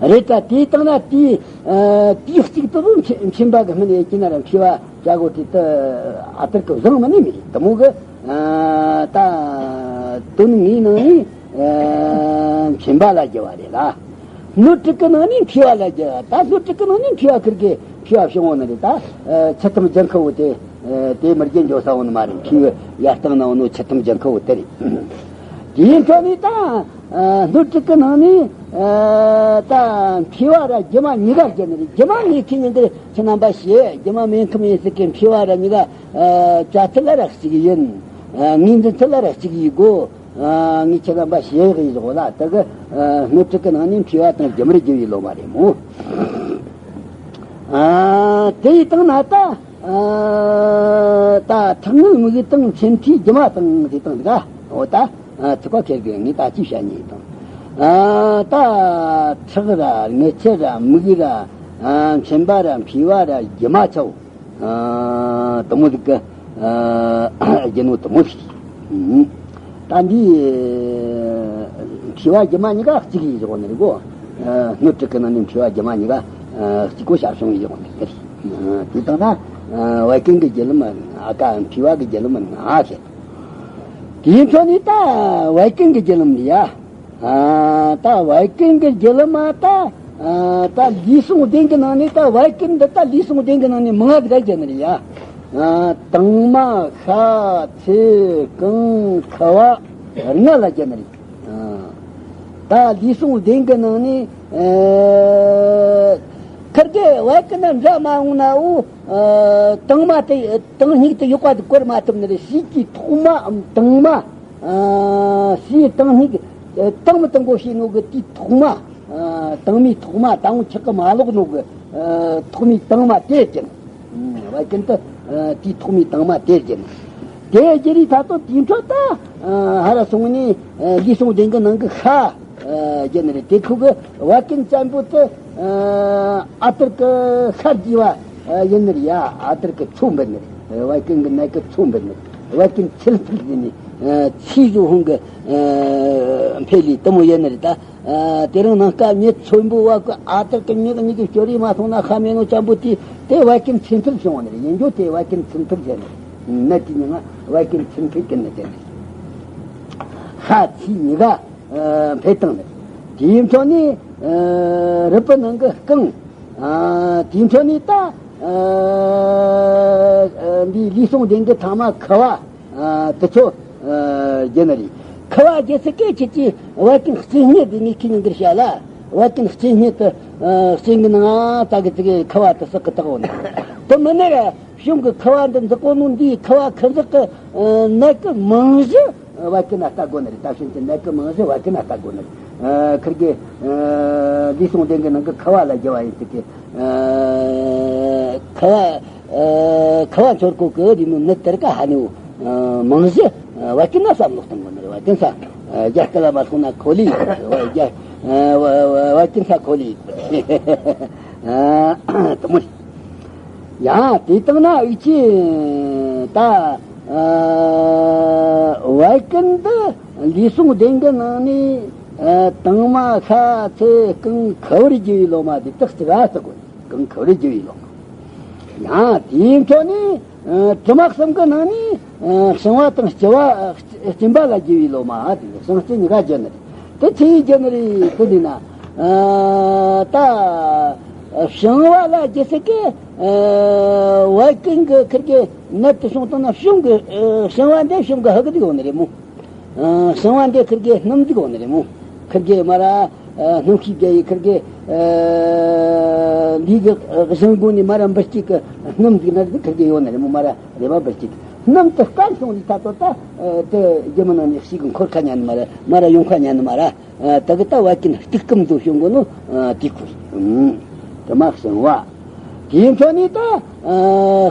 རེད་ད། དེའི་སྟེང་ན་དུས་ཨ་དུས་གཅིག་ཏུ་མཆིན་མཆིན་པ་གི་སྨན་ཨེ་ཅི་ན་ར་མཁས་པ་བྱ་དགོས་དེ་ད་ཨ་ཐར་གི་བཟང་མ་ནི་མི་རེད། དེ་མོ་གི་ཨ་ད་དོན་ངའི་ནང་ནས་ཨ་མཆིན་པ་ལ་རྒྱུ་བ་རེད་ལ། སྣོད་དྲུག་གི་ནང་ནས་མཁས་པ་ལ་རྒྱུ་བ། ད་སྣོད་དྲུག་གི་ནང་ནས་མཁས་པ་ཁིར་གི་མཁས་པ་བྱུང་བ་ནི་རེད། ད་ཨ་ཆུ་ཐུམ་ལྗང་ཁུ་བོ་དེ་ཨ་དེ་མི་རྒྱན་འཇོག་ས་བོ་ནི་མ་རེད། མཁས་པའི་ཡར་སྟེང་ན་བོ་ནོ་ཆུ་ཐུམ་ལྗང་ཁུ་བོ་དེ་རེད། དེའི་འཕྲོ་ནས་ད་ཨ་སྣོད་དྲུག་གི་ནང་ནས་ཨ་ད་མཁས་པ་ར་སྒྱུ་མ་གཉིས་ཀ་རྒྱུ་ནི་རེད། སྒྱུ་མ་ངས་ཁྱེད་ཉིན་དེར་ཁྱེད་རྣམ་པ་ཞེས་སྒྱུ་མ་སྨན་ཁམས་ཡིན་ཟེར་གི། མཁས་པ་ར་གཉིས་ཀ་ཨ་བྱ་ཚུལ་ལ་ར་གཅིག་ཡིན། ཨ་ངོས་འཛིན་ཚུལ་ལ་ར་གཅིག་ཡིན་དགོས། ཨ་ངས་ཁྱེད་རྣམ་པ་ཞུ་ཡག་ཡིན་ཟེར་གོ་ལ། དེ་གི་ཨ་སྣོད་དྲུག་གི་ནང་ནས་མཁས་པ་དང་སྒྱུ་མར་རྒྱུ་བའི་ལོ་མ་རེད་མོ། ཨ་དེ་ཡི་སྟེང་ན་ད་ཨ་ད་ཁྲག་མངལ་མིག་དང་མཆིན་མཐའི་རྒྱུ་མ་དང་དེ་དང་འདི་ག་འོ་ད་ཨ་ཚིག་པ་ཁེར་གི་ངས་ད་ཅི་བྱ་ཉེས་དང་། ཨ་ད་ཁྲག་ར་མངལ་ཆུ་ར་མིག་ར་ཨ་མཆིན་པ་ར་མཁས་པ་ར་སྒྱུ་མ་ཆོ། ཨ་དེ་མོ་ཟིག་གི་ཨ་རྒྱུ་ནོ་དེ་མོ་ཟིག་ཨུམ། ད་འདི་མཁས་པ་སྒྱུ་མ་གཉིས་ཀ་གཅིག་ཡིན་ཟེར་གོ་ནི་རེད་གོ། ཨ་སྣོད་དྲུག་གི་ནང་ནས་མཁས་པ་སྒྱུ་མ་གཉིས་ཀ་ཨ་གཅིག་གོ་ཞབས་བྱུང་ཡིན་ཟེར་གོ་ནི་རེད། ཨ་དེ་དང་ན་ཨ་བད་ཀན་གི་རྒྱུ་ལམ་ཨ་ཀ་མཁས་པ་གི་རྒྱུ་ལམ་ང་ཟེར། དེའི་འཕྲོ་ནས་ད་བད་ཀན་གི་རྒྱུ་ལམ་ལ་ཡ། ཨ་ད་བད་ཀན་གི་རྒྱུ་ལམ་མ་ད་ཨ་ད་ལུས་ཟུངས་ལྡན་གི་ནང་ནས་ད་བད་ཀན་འདི་ད་ལུས་ཟུངས་ལྡན་གི་ནང་ནས་མང་ང་ཟིག་ག་རྒྱུ་ནི་རེད་ཡ། ཨ་དྭངས་མ་ཤ་ཚི་རྐང་ཁུ་བ་ལྔ་ལ་རྒྱུ་ནི་རེད། ཨ་ད་ལུས་ཟུངས་ལྡན་གི་ནང་ནས་ཨ་ཁིར་གི་བད་ཀན་ན་འདྲ་མ་འོང་ན་འོ་ཨ་དྭངས་མ་དེ་དྭངས་སྙིགས་དེ་ཡོག་པ་དེ་བཀོལ་མ་ཐུབ་ནི་རེད། ཟས་ཀྱི་ཐོག་མའམ་དྭངས་མ། ཨ་ཟས་དྭངས་སྙིགས་ཨ་དྭངས་མི་དྭངས་གོ་བྱེད་ནོ་གི་དེའི་ཐོག་མ། ཨ་དྭངས་མའི་ཐོག་མ་ད་འོང་ཁྱག་གི་མ་ལོག་ནོ་གི་ཨ་ཐོག་མའི་དྭངས་མ་དེ་རྒྱུ་ནི། ཨ་བད་ཀན་དུ་ཨ་དེའི་ཐོག་མའི་དྭངས་མ་དེ་རྒྱུ་ནི། དེ་རྒྱུ་རེད། ད་དུང་དེའི་འཕྲོ་ད་ཨ་ཧ་ར་སོང་ནས་ཨ་ལུས་ཟུངས་ལྡན་གི་ནང་གི་ཤ་ཨ་རྒྱུ་ནི་རེད། དེ་ཁུ་གི་བད་ཀན་ཅན་པོ་དེ་ཨ་ཨ་ཐར་གི་ཤ་རྒྱས་པ་ཨ་ཡིན་ནི་རེད་ཡ། ཨ་ཐར་གི་མཚོ་འབུད་ནི་རེད། བད་ཀན་གི་ནད་གི་མཚོ་འབུད་ནི་རེད། བད་ཀན་ཚིལ་ཐིག་ཟེར་ནས་ཨ་ཚིལ་བཟོ་ཧོང་གི་ཨ་འཕེལ་ལས་དེ་མོ་ཡིན་ནི་རེད་ད། ཨ་དེ་རིང་ནངས་ཀ་མྱི་ཚོན་པོ་བ་གི་ཨ་ཐར་གི་མྱི་གི་མྱི་གི་སྐྱོ་རིས་མ་སོང་ན་ཤ་མེད་ནོ་ཅན་པོ་དེ་དེ་བད་ཀན་ཚིལ་ཐིག་བྱུང་བ་ནི་རེད། ཡིན་རྒྱུ་དེ་བད་ཀན་ཚིལ་ཐིག་ཟེར་ནི་རེད། ནད་དེ་མྱིང་ང་བད་ཀན་ཚིལ་ཐིག་གི་ནད་དེ་རེད། ཤ་ཚིལ་གཉིས་ཀ་ཨ་འཕེལ་བཏང་ནས་དེའི་འཕྲོ་ནས་ཨ་རུས་པའི་ནང་གི་རྐང་། ཨ་དེའི་འཕྲོ་ནས་ད་ཨ་ཨ་འདི་ལུས་ཟུངས་ལྡན་གི་ཐ་མ་ཁུ་བ་ཨ་དེ་ཚོ་ཨ་རྒྱུ་ནི་རེད། ཁུ་བ་རྒྱུ་ཚུལ་སྐད་ཆེད་ཀྱི་བད་ཀན་གཅིན་སྙི་དེ་ངས་ཁྱེད་ཉིན་འདིར་བཤད་ལ། བད་ཀན་གཅིན་སྙི་དེ་ཨ་གཅིན་གི་ནང་ད་གི་ཙི་གི་ཁུ་བ་དེ་ཟག་གི་བཏགས་འོང་ནི་དེ་མིན་ནི་རེད། གཞུང་གི་ཁུ་བ་འདི་འཛག་གོ་ནོ་འདིའི་ཁུ་བ་ཁུ་འཛག་གི་ཨ་ནད་གི་རྨང་གཞི་བད་ཀན་ན་ལྟ་དགོས་ནི་རེད། ད་ཕྱིན་ཅི་ནད་གི་རྨང་གཞི་བད་ཀན་ན་ལྟ་དགོས་ནི་རེད། ཨ་ཁིར་གི་ཨ་ལུས་ཟུངས་ལྡན་གི་ནང་གི་ཁུ་བ་ལ་རྒྱུ་བ་ཡིན་ཟེར་གི། ཨ་ཁུ་བ་ཨ་ཁུ་བ་འཆོར་གོ་གི་རེད་མོ། ནད་དེར་ག་ཧ་ནི་བོ་ཨ་རྨང་གཞི་ཨ་བད་ཀན་ན་བསམ་བློ་གཏོང་དགོས་ནི་རེད། བད་ཀན་ས་ཨ་རྒྱ་སྐད་ལ་མ་སོང་ན་ཁོ་ལི་རྒྱ་ཨ་བད་ཀན་ས་ཁོ་ལི་ཨ་དེ་མོ་རེད། ཡང་དེ་ལྟ་ན་ཨིག་ཅི་ད་ཨ་བད་ཀན་འདི་ལུས་ཟུངས་ལྡན་གི་ནང་ནས་ཨ་དྭངས་མ་ཤ་ཚི་རྐང་ཁུ་བར་རྒྱུ་བའི་ལོ་མ་དེ་དག་ཅི་ག་ཟེར་དགོས། གང་ཁ་རེ་བགྱི་བའི་ལོ་མ། ཡང་དེའི་འཕྲོ་ནས་ཨ་དྲི་མ་གསུམ་གི་ནང་ནས་ཨ་བྱིང་བ་དང་སྐྱི་བ་སྐྱིན་པ་ལ་བགྱི་བའི་ལོ་མ། དེ་བྱིང་སྐྱི་གཉིས་ཀ་བགྱི་ནི་རེད། དེ་ཆི་ཡིས་བགྱི་ནི་རེད་དེ་འདི་ན། ཨ་ད་བྱིང་བ་ལ་བགྱི་ས་གི་ཨ་བད་ཀན་གི་ཁིར་གི་ནད་དེ་བྱུང་བཏང་ན་བྱུང་གི་ཨ་བྱིང་བ་འདི་བྱུང་གི་ཧ་གི་འདུག་ཡོང་ནི་རེད་མོ། ཨ་བྱིང་བ་འདི་ཁིར་གི་སྣུམ་འདུག་ཡོང་ནི་རེད་མོ། ཁིར་གི་མ་ར་ཨ་སྣུམ་ཤེས་བརྒྱ་ཡི་ཁིར་གི་ཨ་ལུས་གི་ཨ་བཞིན་སྒོ་ནས་མ་ར་འབུ་སྐྱེས་གི་སྣུམ་འདུག་ན་རེད། ཁིར་གི་ཡོང་ནི་རེད་མོ། མ་ར་རེད་པ་འབུ་སྐྱེས་གི་སྣུམ་དེ་སྐམ་སོང་ནི་ད་ལྟོ་ད་ཨ་དེ་རྒྱུ་མི་ནང་ནས་ཤེས་གི་འཁོར་ཁ་ཉན་ནི་མ་ར་མ་ར་ཡོང་ཁ་ཉན་ནི་མ་ར། ཨ་ད་གི་ད་བད་ཀན་སྟུག་སྐམ་དུ་བྱུང་གོ་ནོ་ཨ་དེ་ཁུར། ཨུམ། དྲི་མ་བྱིང་བ། དེའི་འཕྲོ་ནས་ད་ཨ་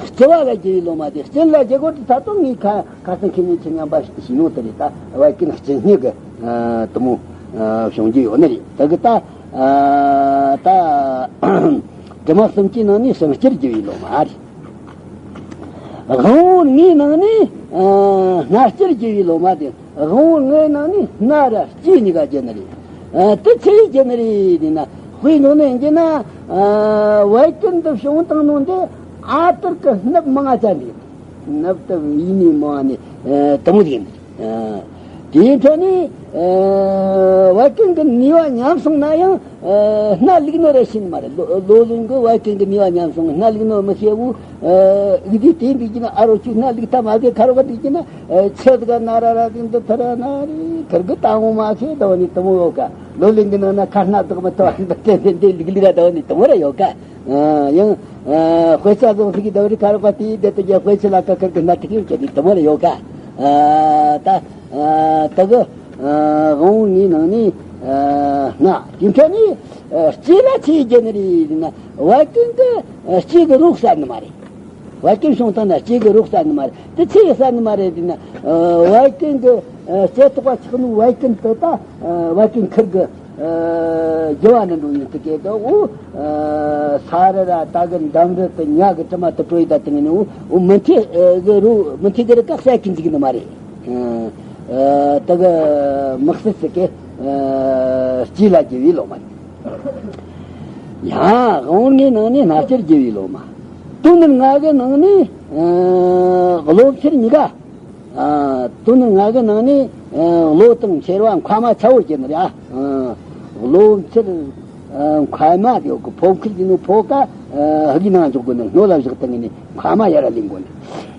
སྐྱི་བ་ལ་བགྱི་བའི་ལོ་མ། དེ་སྐྱིན་ལ་བགྱི་དགོས་དུས་ད་དུང་ངའི་ཁ་ཁ་སང་ཁྱེད་གཉིས་ཁྱེད་མཉམ་པ་ཞིག་ཡོང་དེ་རེད། ད་བད་ཀན་སྐྱི་སྙི་གི་ཨ་དུ་མོ་ཨ་བྱུང་རྒྱུ་ཡོད་ནི་རེད། ད་གི་ད་ཨ་ད་དྲི་མ་གསུམ་གྱི་ནང་ནས་བྱིང་སྐྱིར་བགྱི་བའི་ལོ་མ་རེད། དབང་པོ་ལྔའི་ནང་ནས་ཨ་སྣ་སྐྱིར་བགྱི་བའི་ལོ་མ་དེ། དབང་པོ་ལྔའི་ནང་ནས་སྣ་ར་སྐྱི་གཉིས་ཀ་བགྱི་ནི་རེད། ཨ་དེ་ཆི་ཡིས་བགྱི་ནི་རེད་དེ་ན། དཔེ་ནང་ནས་བགྱི་ན་ཨ་བད་ཀན་དུ་བྱུང་བཏང་ནོ་འདི་ཨ་ཏར་གི་སྣབས་མང་ང་ཅན་རེད། སྣབས་དེ་ཡིན་ནི་མང་ནི་ཨ་དུ་མོ་ཡིན། ཨ་དེའི་འཕྲོ་ནས་ཨ་བད་ཀན་གི་ནུས་པ་ཉམས་སོང་ན་ཡང་ཨ་སྣ་ལུག་ནོ་ར་ཤེས་ནི་མ་རེད། ལོ་ལོ་ལོན་གི་བད་ཀན་གི་ནུས་པ་ཉམས་སོང་སྣ་ལུག་ནོ་མི་ཤེས་བོ། ཨ་འུ་དེ་དེ་འདུག་གི་ན་ཨ་རོ་ཁྱོད་སྣ་ལུག་ཐ་མ་གི་ཁ་རོ་ག་འདུག་གི་ན་ཨ་ཆེ་དགའ་ན་ར་ར་གི་འདི་ཐ་ར་ན་རི་ཁར་གི་ཏང་བོ་མ་ཤེས་དོ་ནི་དུ་མོ་ཡོད་ཀ། ལོ་ལོན་གི་ནང་ན་ཁ་སྣ་དག་མི་ཐོ་འདི་དེ་དེ་འདི་ལུག་ལུག་ར་དོ་ནི་དུ་མོ་ར་ཡོད་ཀ། ཨ་ཡང་ཨ་དཔེ་ཆ་བཟུང་ཟིག་གི་དོ་རི་ཁ་རོ་ག་དེ་དེ་དུ་རྒྱ་དཔེ་ཆ་ལ་ཀ་ཁར་གི་སྣ་ཐིག་ཡོད་ཀ་དེ་དུ་མོ་ར་ཡོད་ཀ། ཨ་ད་ཨ་ད་གི་ཨ་དབང་པོ་ལྔའི་ནང་ནས་ཨ་སྣ། དེ་འཕྲོ་ནས་ཨ་སྐྱི་ལ་ཆི་ཡིས་བགྱི་ནི་རེད་ཟེར་ན། བད་ཀན་གི་ཨ་སྐྱི་གི་རོ་བསལ་ནི་མ་རེད། བད་ཀན་བྱུང་བཏང་ན་སྐྱི་གི་རོ་བསལ་ནི་མ་རེད། དེ་ཆི་ཡིས་བསལ་ནི་མ་རེད་ཟེར་ན། ཨ་བད་ཀན་གི་ཨ་ལྕེ་ཐོག་ག་ཆགས་ནོ་བད་ཀན་དེ་ད་ཨ་བད་ཀན་ཁིར་གི་ཨ་རྒྱུ་བ་ནི་འགྲོ་ཡིན་དུ་གེ་ད་འུ་ཨ་ས་རི་ར་ད་གི་འདམ་རི་དེ་ཉ་གི་དྲི་མ་དེ་དྲོ་ཡི་ད་དེ་ནི་འུ་འུ་མི་མཐེ་ཨ་གི་རོ་མི་མཐེ་གི་རི་ཀ་བསལ་གི་འཇུག་ནི་མ་རེད། ཨ་ད་གི་དམིགས་བསལ་ཟེར་གི་ཨ་སྐྱི་ལ་བགྱི་བའི་ལོ་མ་རེད། ཡང་དབང་པོ་ལྔའི་ནང་ནས་སྣ་སྐྱིར་བགྱི་བའི་ལོ་མ། དོན་ལྔ་གི་ནང་ནས་ཨ་གློ་མཆེར་གཉིས་ཀ། ཨ་དོན་ལྔ་གི་ནང་ནས་ཨ་གློ་དང་མཆེར་བ་མཁའ་མ་ཚ་བོ་བགྱི་ནི་རེད། ཨ་གློ་མཆེར་ཨ་མཁའ་མ་དེ་ཡོད་གི་ཕོ་ཁིར་གྱི་ནི་ཕོ་ཀ་ཨ་ཧ་གི་ནང་འཇོག་དགོས་ནི་སྣོད་ལ་བཞག་སྟེ་ངས་ནི་མཁའ་མ་ཡར་ལེན་དགོས་ནི།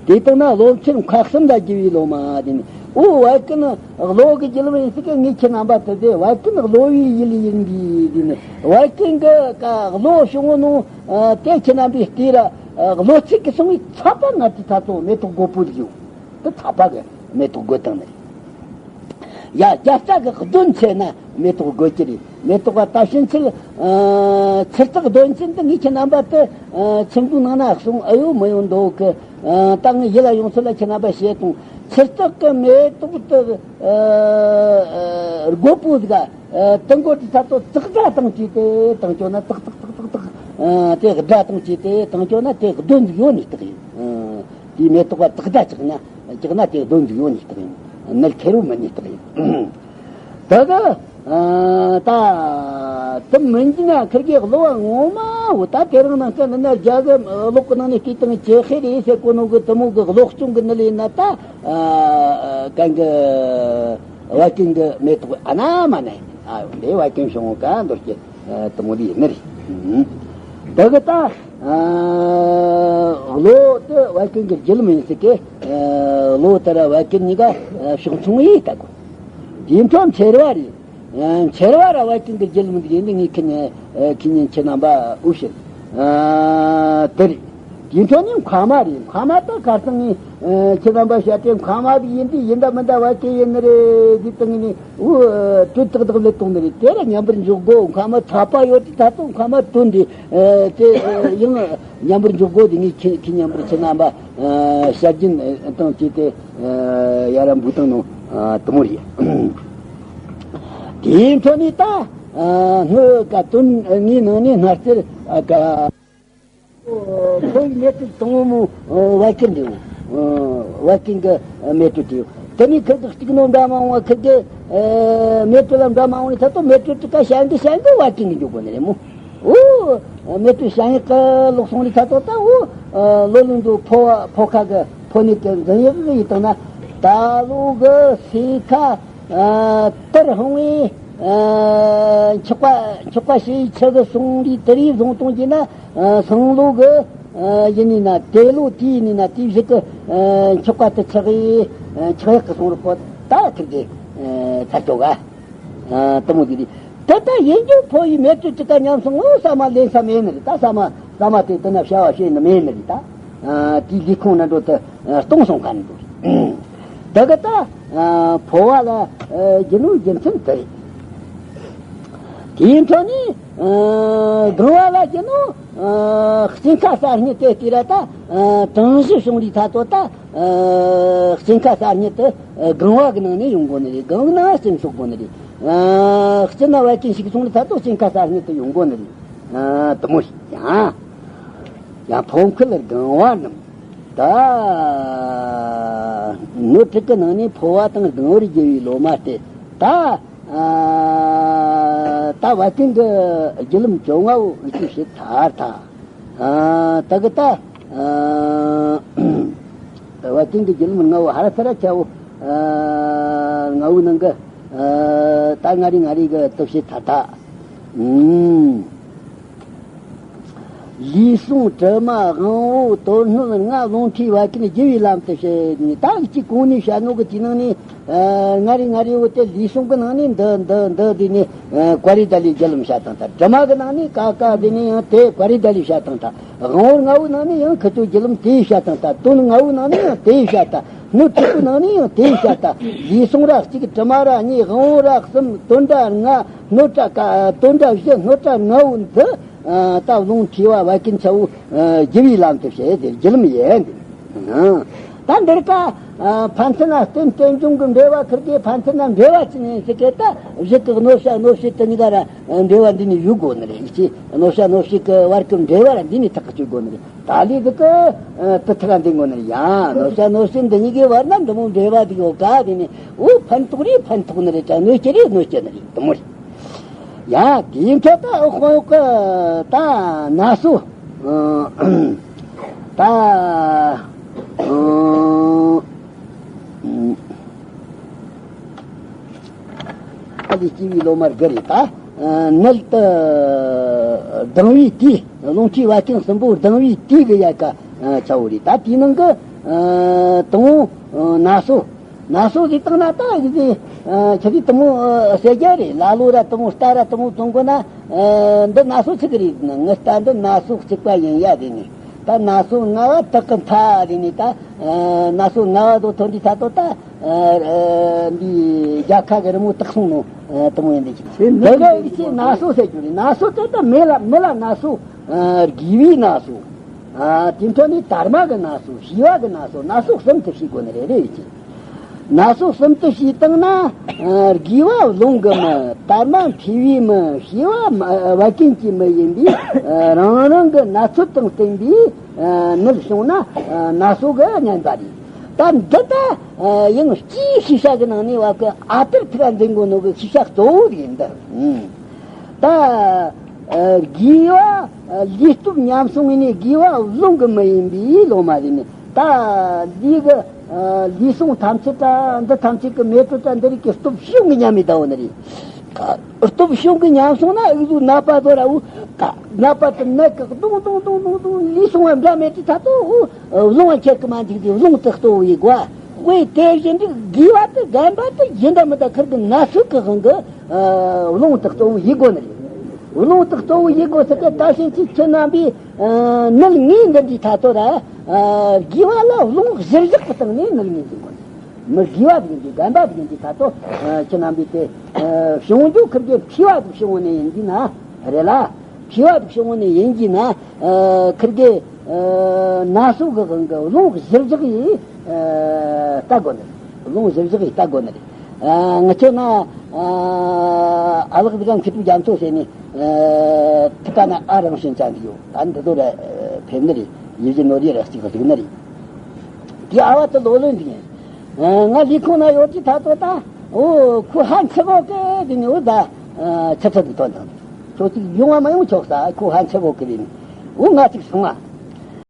དེ་ལྟར་ན་གློ་མཆེར་མཁའ་གསུམ་ལ་བགྱི་བའི་ལོ་མ་དེ་ནི། འོ་བད་ཀན་གློ་གི་རྒྱུ་ལམ་ཡིན་ཟེར་གི། ངས་ཁྱེད་རྣམ་པ་དེ་དེ་བད་ཀན་གློ་བའི་ཡུལ་ཡིན་གི་དེ་ནི། བད་ཀན་གི་ཀ་གློ་བྱུང་ནོ་ཨ་དེ་ཁྱེད་རྣམ་པའི་ལྟོས་ར་ཨ་གློ་ཚིགས་ཀྱི་སོང་བའི་ཚ་པ་ང་དེ་ད་ཚོ་མེ་ཏོག་རྒོད་པོ་ཟིག་ཡོད། དེ་ཚ་པ་གི་མེ་ཏོག་རྒོད་དང་ནི། ཡ་རྒྱ་རྩ་གི་གདོན་ཆེ་ན་མེ་ཏོག་རྒོད་ཀྱི་རེད། མེ་ཏོག་པ་ད་ཕྱིན་ཆད་ཨ་ཚེར་ཐག་གདོན་ཆེན་དུ་ངས་ཁྱེད་རྣམ་པ་དེ་ཨ་ཚིག་འབྲུ་ནང་ན་གསུང་ཨ་ཡོད་མི་ཡོད་འདུག་གི། ཨ་ད་ངས་ཡིད་ལ་ཡོང་ཚུལ་ལ་ཁྱེད་རྣམ་པ་བཤད་དང་། ཚེར་ཐག་གི་མེ་ཏོག་དེ་ཨ་ཨ་རྒོད་པོ་ཟིག་ཨ་དེ་མགོ་དེ་ཚ་ཚོ་ཙག་སྒྲ་བཏང་བྱས་ཏེ་བཏང་ཁྱོད་ན་ཙག་ཙག་ཙག་ཙག་ཙག་ཨ་དེ་སྒྲ་བཏང་བྱས་ཏེ་བཏང་ཁྱོད་ན་དེ་གདོན་ཟིག་ཡོད་ནི་རྟགས་ཡིན། ཨ་དེའི་མེ་ཏོག་པ་ཙག་སྒྲ་བཅག་ན་བཅག་ན་དེ་གདོན་ཟིག་ཡོད་ནི་རྟགས་ཡིན། ནད་ཁེར་རོ་མིན་ནི་རྟགས་ཡིན། ད་གི་ཨ་ད་དེ་མིན་གྱི་ན་ཁིར་གི་གློ་བ་ངོ་མ་འོ་ད་དེ་རིང་ནང་སྐད་ནི་ན་རྒྱ་གི་གློག་གི་ནང་ནས་བལྟས་དང་ཇེ་ཧེ་རེད་ཟེར་གོ་ནོ་གི་དེ་མོ་གི་གློག་ཆུང་གི་ནི་ལས་ན་ད་ཨ་གན་གི་བད་ཀན་གི་མེ་ཏོག་ཨ་ན་མ་ན་ཨ་འདི་བད་ཀན་བྱུང་ག་འདོར་གྱི་ཨ་དེ་མོ་ལས་ནི་རེད། ད་གི་ད་ཨ་གློ་དེ་བད་ཀན་གི་རྒྱུ་ལམ་ཡིན་ཟེར་གི། ཨ་གློ་དེ་ར་བད་ཀན་གཉིས་ཀ་ཕྱོགས་མཚུངས་ཡིན་ད་གོ། དེ་འཕྲོ་མཆེར་བ་རེད། ཨ་མཆེར་བ་ར་བད་ཀན་གི་རྒྱུ་ལམ་འདི་ཡིན་འདི་ངས་ཁྱེད་ཉིད་ཨ་ཁྱེད་ཉིད་ཁྱེད་རྣམ་པ་འུ་ཤེས། ཨ་དེ་རེད། དེ་འཕྲོ་ནི་མཁའ་མ་རེད། མཁའ་མ་ད་ཁ་སང་ངས་ཨ་ཁྱེད་རྣམ་པ་བཤད་དེ་མཁའ་མ་དེ་ཡིན་དེ་ཡིན་ད་མིན་ད་བད་ཀན་ཡིན་ནི་རེད་ཟེར་བཏང་ནི་འུ་ཨ་དུས་ཏག་ཏག་ལས་གཏོང་ནི་རེད། དེ་ར་མཉམ་པར་འཇོག་དགོ། མཁའ་མ་ཚ་པ་ཡོད་དེ་ད་ཚོ་མཁའ་མ་དོན་དེ་ཨ་དེ་ཨ་ཡང་མཉམ་པར་འཇོག་དགོ། དེ་ངས་ཁྱེད་ཁྱེད་མཉམ་པར་ཁྱེད་རྣམ་པ་ཨ་བཤད་རྒྱུན་ཨ་བཏང་བྱས་ཏེ། ཨ་ཡ་ར་འབུ་བཏང་ནོ་ཨ་དེ་མོ་རེད། དེའི་འཕྲོ་ནས་ད་ཨ་སྔོན་ག་དོན་ངའི་ནང་ནས་སྣ་རྩེར་ཨ་ག་ཁོའི་མེ་ཏོག་དང་པོ་མོ་ཨ་བད་ཀན་འདི་བད་ཀན་གི་མེ་ཏོག་དེ་ཡོད། དེ་ནས་ཁིར་གི་གཅིག་ནོ་འདྲ་མ་འོང་བ་ཁིར་གི་ཨ་མེ་ཏོག་ལ་འདྲ་མ་འོང་ནས་ད་ལྟོ་མེ་ཏོག་དེ་ཀ་ཤན་གི་ཤན་གི་བད་ཀན་གི་འཇོག་གོ་ནི་རེད་མོ། འོ། མེ་ཏོག་ཞལ་ཡག་གི་ལོག་སོང་རི་ཐ་ཏོ་ད་འུ་ལོ་ལུང་དུ་ཕོ་བ་ཕོ་ཁ་གི་ཕོ་ནི་གི་འཛིན་ཡག་གི་ཡི་དང་ན་ད་ལོ་གི་སེ་ཁ་དར་ཧང་བའི་འཁྱག་པ་འཁྱག་པ་ཞེ་ཆག་གི་སོང་རི་དེ་རི་བཟུང་གཏོང་གྱི་ན་སང་ལོ་གི་ཡིན་ནི་ན་དེ་ལོ་དེ་ཡིན་ནི་ན་དེ་བཞི་གི་འཁྱག་པ་དེ་ཆག་གི་འཁྱག་ཡག་གི་སོང་རི་ཕོ་ད་ཐུག་གི་ཚ་ཅོ་ག་དེ་མོ་དེ་རི། དེ་ལྟ་ཡིན་རྒྱུ་ཕོ་ཡི་མེ་ཏོག་ཅི་ཀ་ཉམས་སོང་ངོ་ས་མ་ལེན་ས་མེད་ནི་རེད། ད་ས་མ་ས་མ་དེ་དེ་ན་བྱ་བ་བྱེད་ནི་མེད་ནི་རེད། ད་དེའི་ལས་ཁུངས་ན་འགྲོ་དུ་གཏོང་སོང་ག་ནི་འགྲོ་རེད། དེ་གི་ད་ཕོ་བ་ལ་རྒྱུ་ནོ་རྒྱུ་མཚན་དེ་རེད། དེའི་འཕྲོ་ནས་སྒང་བ་ལ་རྒྱུ་ནོ་སྐྱིན་ཁ་གསར་རྙེད་དེ་དེ་ར་ད་གྲངས་གཞི་བྱུང་རི་ཐ་ཏོ་ད། ཨ། སྐྱིན་ཁ་གསར་རྙེད་དུ་ཨ་སྒང་བ་གི་ནང་ནས་ཡོང་དགོ་ནི་རེད། སྒང་གི་ནང་སྐྱིན་ཤོག་དགོ་ནི་རེད། ཨ། སྐྱིན་ན་བད་ཀན་ཞིག་སོང་ནི་ད་དུ་སྐྱིན་ཁ་གསར་རྙེད་དུ་ཡོང་དགོ་ནི་རེད། ཨ། དེ་མོ་ཞིག་ཡང་། ཡང་ཕོ་ཁུ་ལ་སྒང་བ་རྣམས་ད་ནོར་དྲུག་གི་ནང་ནས་ཕོ་བ་དང་སྒང་བར་རྒྱུ་བའི་ལོ་མ་སྟེ་ད། ཨ། ད་བད་ཀན་གི་རྒྱུ་ལམ་བཅོ་ལྔ་བོ་འུ་ཅི་ཞིག་ཚར་ཐལ། ཨ། ད་གི་ད། ཨ། བད་ཀན་གི་རྒྱུ་ལམ་ལྔ་བོ་ཧ་ར་ཚ་ར་ཆ་བོ། ཨ། ལྔ་བོའི་ནང་གི། ཨ། ད་ང་རི་ང་རི་གི་སྟོབས་ཤེས་ཐ་ཐ། ཨུམ། ལུས་ཟུངས་དྲི་མ་དབང་པོ་དོན་སྣོད་ལྔ་རླུང་མཁྲིས་བད་ཀན་རྒྱུ་བའི་ལམ་དུ་བྱེད་ནས་ད་གི་གཅིག་གོང་ནས་བཤད་ནོ་གི་དེའི་ནང་ནས། ཨ། ང་རི་ང་རི་བོ་དེ་ལུས་ཟུངས་ཀྱི་ནང་ནས་འདི་འདི་འདི་དེ་ནས་ཀ་རི་ད་ལི་རྒྱུ་ལམ་བཤད་དང་ད། དྲི་མ་གི་ནང་ནས་ཀ་ཀ་དེ་ནས་ཡང་དེ་ཀ་རི་ད་ལི་བཤད་དང་ད། དབང་པོ་ལྔ་བོའི་ནང་ནས་ཡང་ཁུ་ཚུར་རྒྱུ་ལམ་དེ་བཤད་དང་ད། དོན་ལྔ་བོའི་ནང་ནས་ཡང་དེ་བཤད་ད། སྣོད་དྲུག་པོའི་ནང་ནས་ཡང་དེ་བཤད་ད། ལུས་ཟུངས་ར་གཅིག་དྲི་མ་ར་གཉིས་དབང་པོ་ར་གསུམ་དོན་འདྲ་ལྔ་སྣོད་གྲ་ཀ་དོན་འདྲ་བཞི་སྣོད་གྲ་ལྔ་བོ་འདི། ཨ། ད་རླུང་མཁྲིས་པ་བད་ཀན་ཆ་བོ། ཨ། རྒྱུ་བའི་ལམ་དུ་བྱེད་དེ་རྒྱུ་ལམ་ཡིན། ཨ། ད་འདིར་ཀ་ཨ། ཕན་ཚུན་ན་རྟེན་རྟེན་འབྱུང་གི་འབྲེལ་བ་ཁིར་གི་ཕན་ཚུན་ན་འབྲེལ་བ་ཅི་ནས་ཟེར་གི་ད་གཞི་གི་གནོད་བྱ་གནོད་བྱེད་དེ་གཉིས་ཀ་ར་འབྲེལ་བ་འདི་ནས་ཡོད་དགོ་ནི་རེད། ཅི་གནོད་བྱ་གནོད་བྱེད་གི་བར་གི་འབྲེལ་བ་ར་འདི་ནས་ཐག་གཅོད་དགོ་ནི་རེད། ད་ལི་གི་གི་ཨ། དུ་ཐག་འདི་དགོ་ནི་རེད། ཡ་གནོད་བྱ་གནོད་བྱེད་འདི་གཉིས་ཀའི་བར་ན་འབྲེལ་བ་འདི་ཡོད་ག་དེ་ནས་འུ་ཕན་ཐོགས་རེད་ཕན་ཐོགས་ནི་རེད། ད་གནོད་སྐྱེལ་རེད་གནོད་སྐྱེལ་ནི་རེད། དེ་མོ་རེད། ཡ། དེའི་འཕྲོ་ད་དཔོན་གི་ད་ན་སོ། ད། ཨ་ལི་སྐྱེ་བའི་ལོ་མར་གི་རེད་ད། ནད་དུ་ལྡང་བའི་དུས། རླུང་མཁྲིས་བད་ཀན་གསུམ་པོ་ལྡང་བའི་དུས་གི་ཡ་ཀ་ཆ་བོ་རེད། ད་དེའི་ནང་གི་དང་པོ་ན་སོ། ན་སོ་ཟིག་བཏང་ན་ད་ཡིག་ཟིག་ཁྱེད་ཀྱིས་དུ་མོ་ཟེར་རྒྱུ་རེད། ལ་ལོ་ར་དུ་མོ་རྟ་ར་དུ་མོ་བཙོང་དགོས་ན། འདི་ན་སོ་ཆི་གི་རེད་ན། ངའི་རྟ་འདི་ན་སོ་གཅིག་པ་ཡིན་ཡ་རེད་ནི། ད་ན་སོ་ལྔ་བ་དག་གི་མཐའ་རེད་ནི། ད་ན་སོ་ལྔ་བ་དོ་ཐོན་དུས་ད་དོ་ད་འདི་རྒྱལ་ཁ་གི་རི་མོ་དག་སོང་ནོ་དུ་མོ་ཡིན་འདི་ཅིག་དེ་ག་ཡིག་ཆེ་ན་སོ་ཟེར་རྒྱུ་རེད། ན་སོ་དེ་ད་མི་ལ་མི་ལ་ན་སོ། རྒས་པའི་ན་སོ། ཨ། དེ་འཕྲོ་ནས་དར་མ་གི་ན་སོ། བྱིས་པ་གི་ན་སོ། ན་སོ་གསུམ་དུ་ཕྱེ་དགོས་ནི་རེད་རེད་ཅེ། ན་སོ་གསུམ་དུ་ཕྱེ་བཏང་ན། ཨ། རྒས་པ་རླུང་གི་མི། དར་མ་མཁྲིས་པའི་མི། བྱིས་པ་མ་བད་ཀན་གྱི་མི་ཡིན་པས། ཨ། རང་རང་གི་ན་ཚོད་དང་བསྟུན་པའི་ཨ་ནད་བྱུང་ན་ཨ་ན་སོ་གི་ཉེན་པ་རེད། ད་འདི་ད་ཨ་ཡང་སྤྱིའི་ཤེས་བྱ་གི་ནང་ནས་བ་གི་ཨ་ཏར་ཐི་ག་འཛིན་དགོས་ནོ་གི་ཤེས་བྱ་གཙོ་བོ་རེད་འདི། ཨ། ད། ཨ། རྒས་པ་ལུས་སྟོབས་ཉམས་སོང་ངེ་ནས་རྒས་པ་རླུང་གི་མི་ཡིན་པའི་ལོ་མ་རེད་ནི། ད་ལུས་གི་ཨ་ལུས་ཟུངས་ཐམས་ཅད་ད་འདི་ཐམས་ཅད་ཀྱི་མེ་དྲོད་ད་འདི་རིགས་ཀྱི་སྟོབས་ཤུགས་ཀྱིས་ཉམས་མི་ད་བོ་ནི་རེད། སྟོབས་ཤུགས་ཀྱིས་ཉམས་སོང་ན་ཨུ་ཟུ་ནད་པ་ཚོ་ར་འུ་ནད་པ་དེ་ནད་ཀྱི་རྡུང་རྡུང་རྡུང་རྡུང་རྡུང་ལུས་ཟུངས་བ་འདྲ་མེད་དུས་ད་དུ་འུ་རླུང་བ་ཁྱེར་གི་མ་འཇུག་དུས་རླུང་དེ་གཏོར་བའི་དགོས། དཔེ་དེ་བཞིན་དུ་རྒས་པ་དེ་རྒན་པ་དེ་ཡིན་འདྲ་མི་འདྲ་ཁིར་གི་ན་ཚོད་ཀྱི་དབང་གིས། ཨ། རླུང་དེ་གཙོ་བོ་ཡིན་དགོས་ནི་རེད། རླུང་དེ་གཙོ་བོ་ཡིན་དགོས་ཟེར་གི་ད་ཕྱིན་ཆད་ཁྱེད་རྣམ་པས། ཨ། ནད་ངེས་འདི་འདྲའི་ཐ་ཐོ་ར། ཨ། རྒས་པ་ལ་རླུང་གཞིར་བཞག་གི་སྟེང་ནས་ནད་ངེས་འདི་དགོས་ནི། མི་རྒས་པ་ཟིག་འདི་རྒན་པ་ཟིག་འདི་ཐ་ཐོ། ཨ། ཁྱེད་རྣམ་པས་དེ། ཨ། བྱུང་རྒྱུ་ཁིར་གི་མཁྲིས་པ་ཟིག་བྱུང་བ་ནས་ཡིན་གྱི་ན་རེད་ལ། མཁྲིས་པ་ཟིག་བྱུང་བ་ནས་ཡིན་གྱི་ན། ཨ། ཁིར་གི། ཨ། ན་སོ་གི་དབང་གིས་རླུང་གཞིར་བཞག་ཡིས། ཨ། ལྟ་དགོས་ནི་རེད། རླུང་གཞིར་བཞག་ཡིས་ལྟ་དགོས་ནི་རེད། ཨ། ང་ཚོ་ན། ཨ། ཨ་ལགས་འདི་ག་མཁས་གྲུབ་རྒྱ་མཚོ་ཟེར་ནི། ཨ། ཐུབ་པ་ན་ཨ་རང་བྱོན་ཅན་འདི་ཡོད། ད་འདི་ཚོ་ར་ཕེབས་ནི་རེད། ཡིད་བཞིན་ནོར་བུའི་ར་གཅིག་གཟིགས་ནི་རེད། དེ་ཨ་བ་དེ་ལོ་ལོན་འདི་ཡིན། ཨ། ང་ལས་ཁུངས་ན་ཡོད་ཀྱི་ཐ་ཚོ་ད། འོ་ཁོ་ཧ་འཆི་གོ་གི་དེ་ནི་འོ་ད། ཨ། ཆུ་ཚོད་འདི་ཐོན་དང་། ལོ་གཅིག་ཡོང་བ་མ་ཡོང་ཆོག་ས་ཁོ་ཧན་ཆེ་བོ་གི་རེད། འོ་ང་ཅིག་སོང་ང་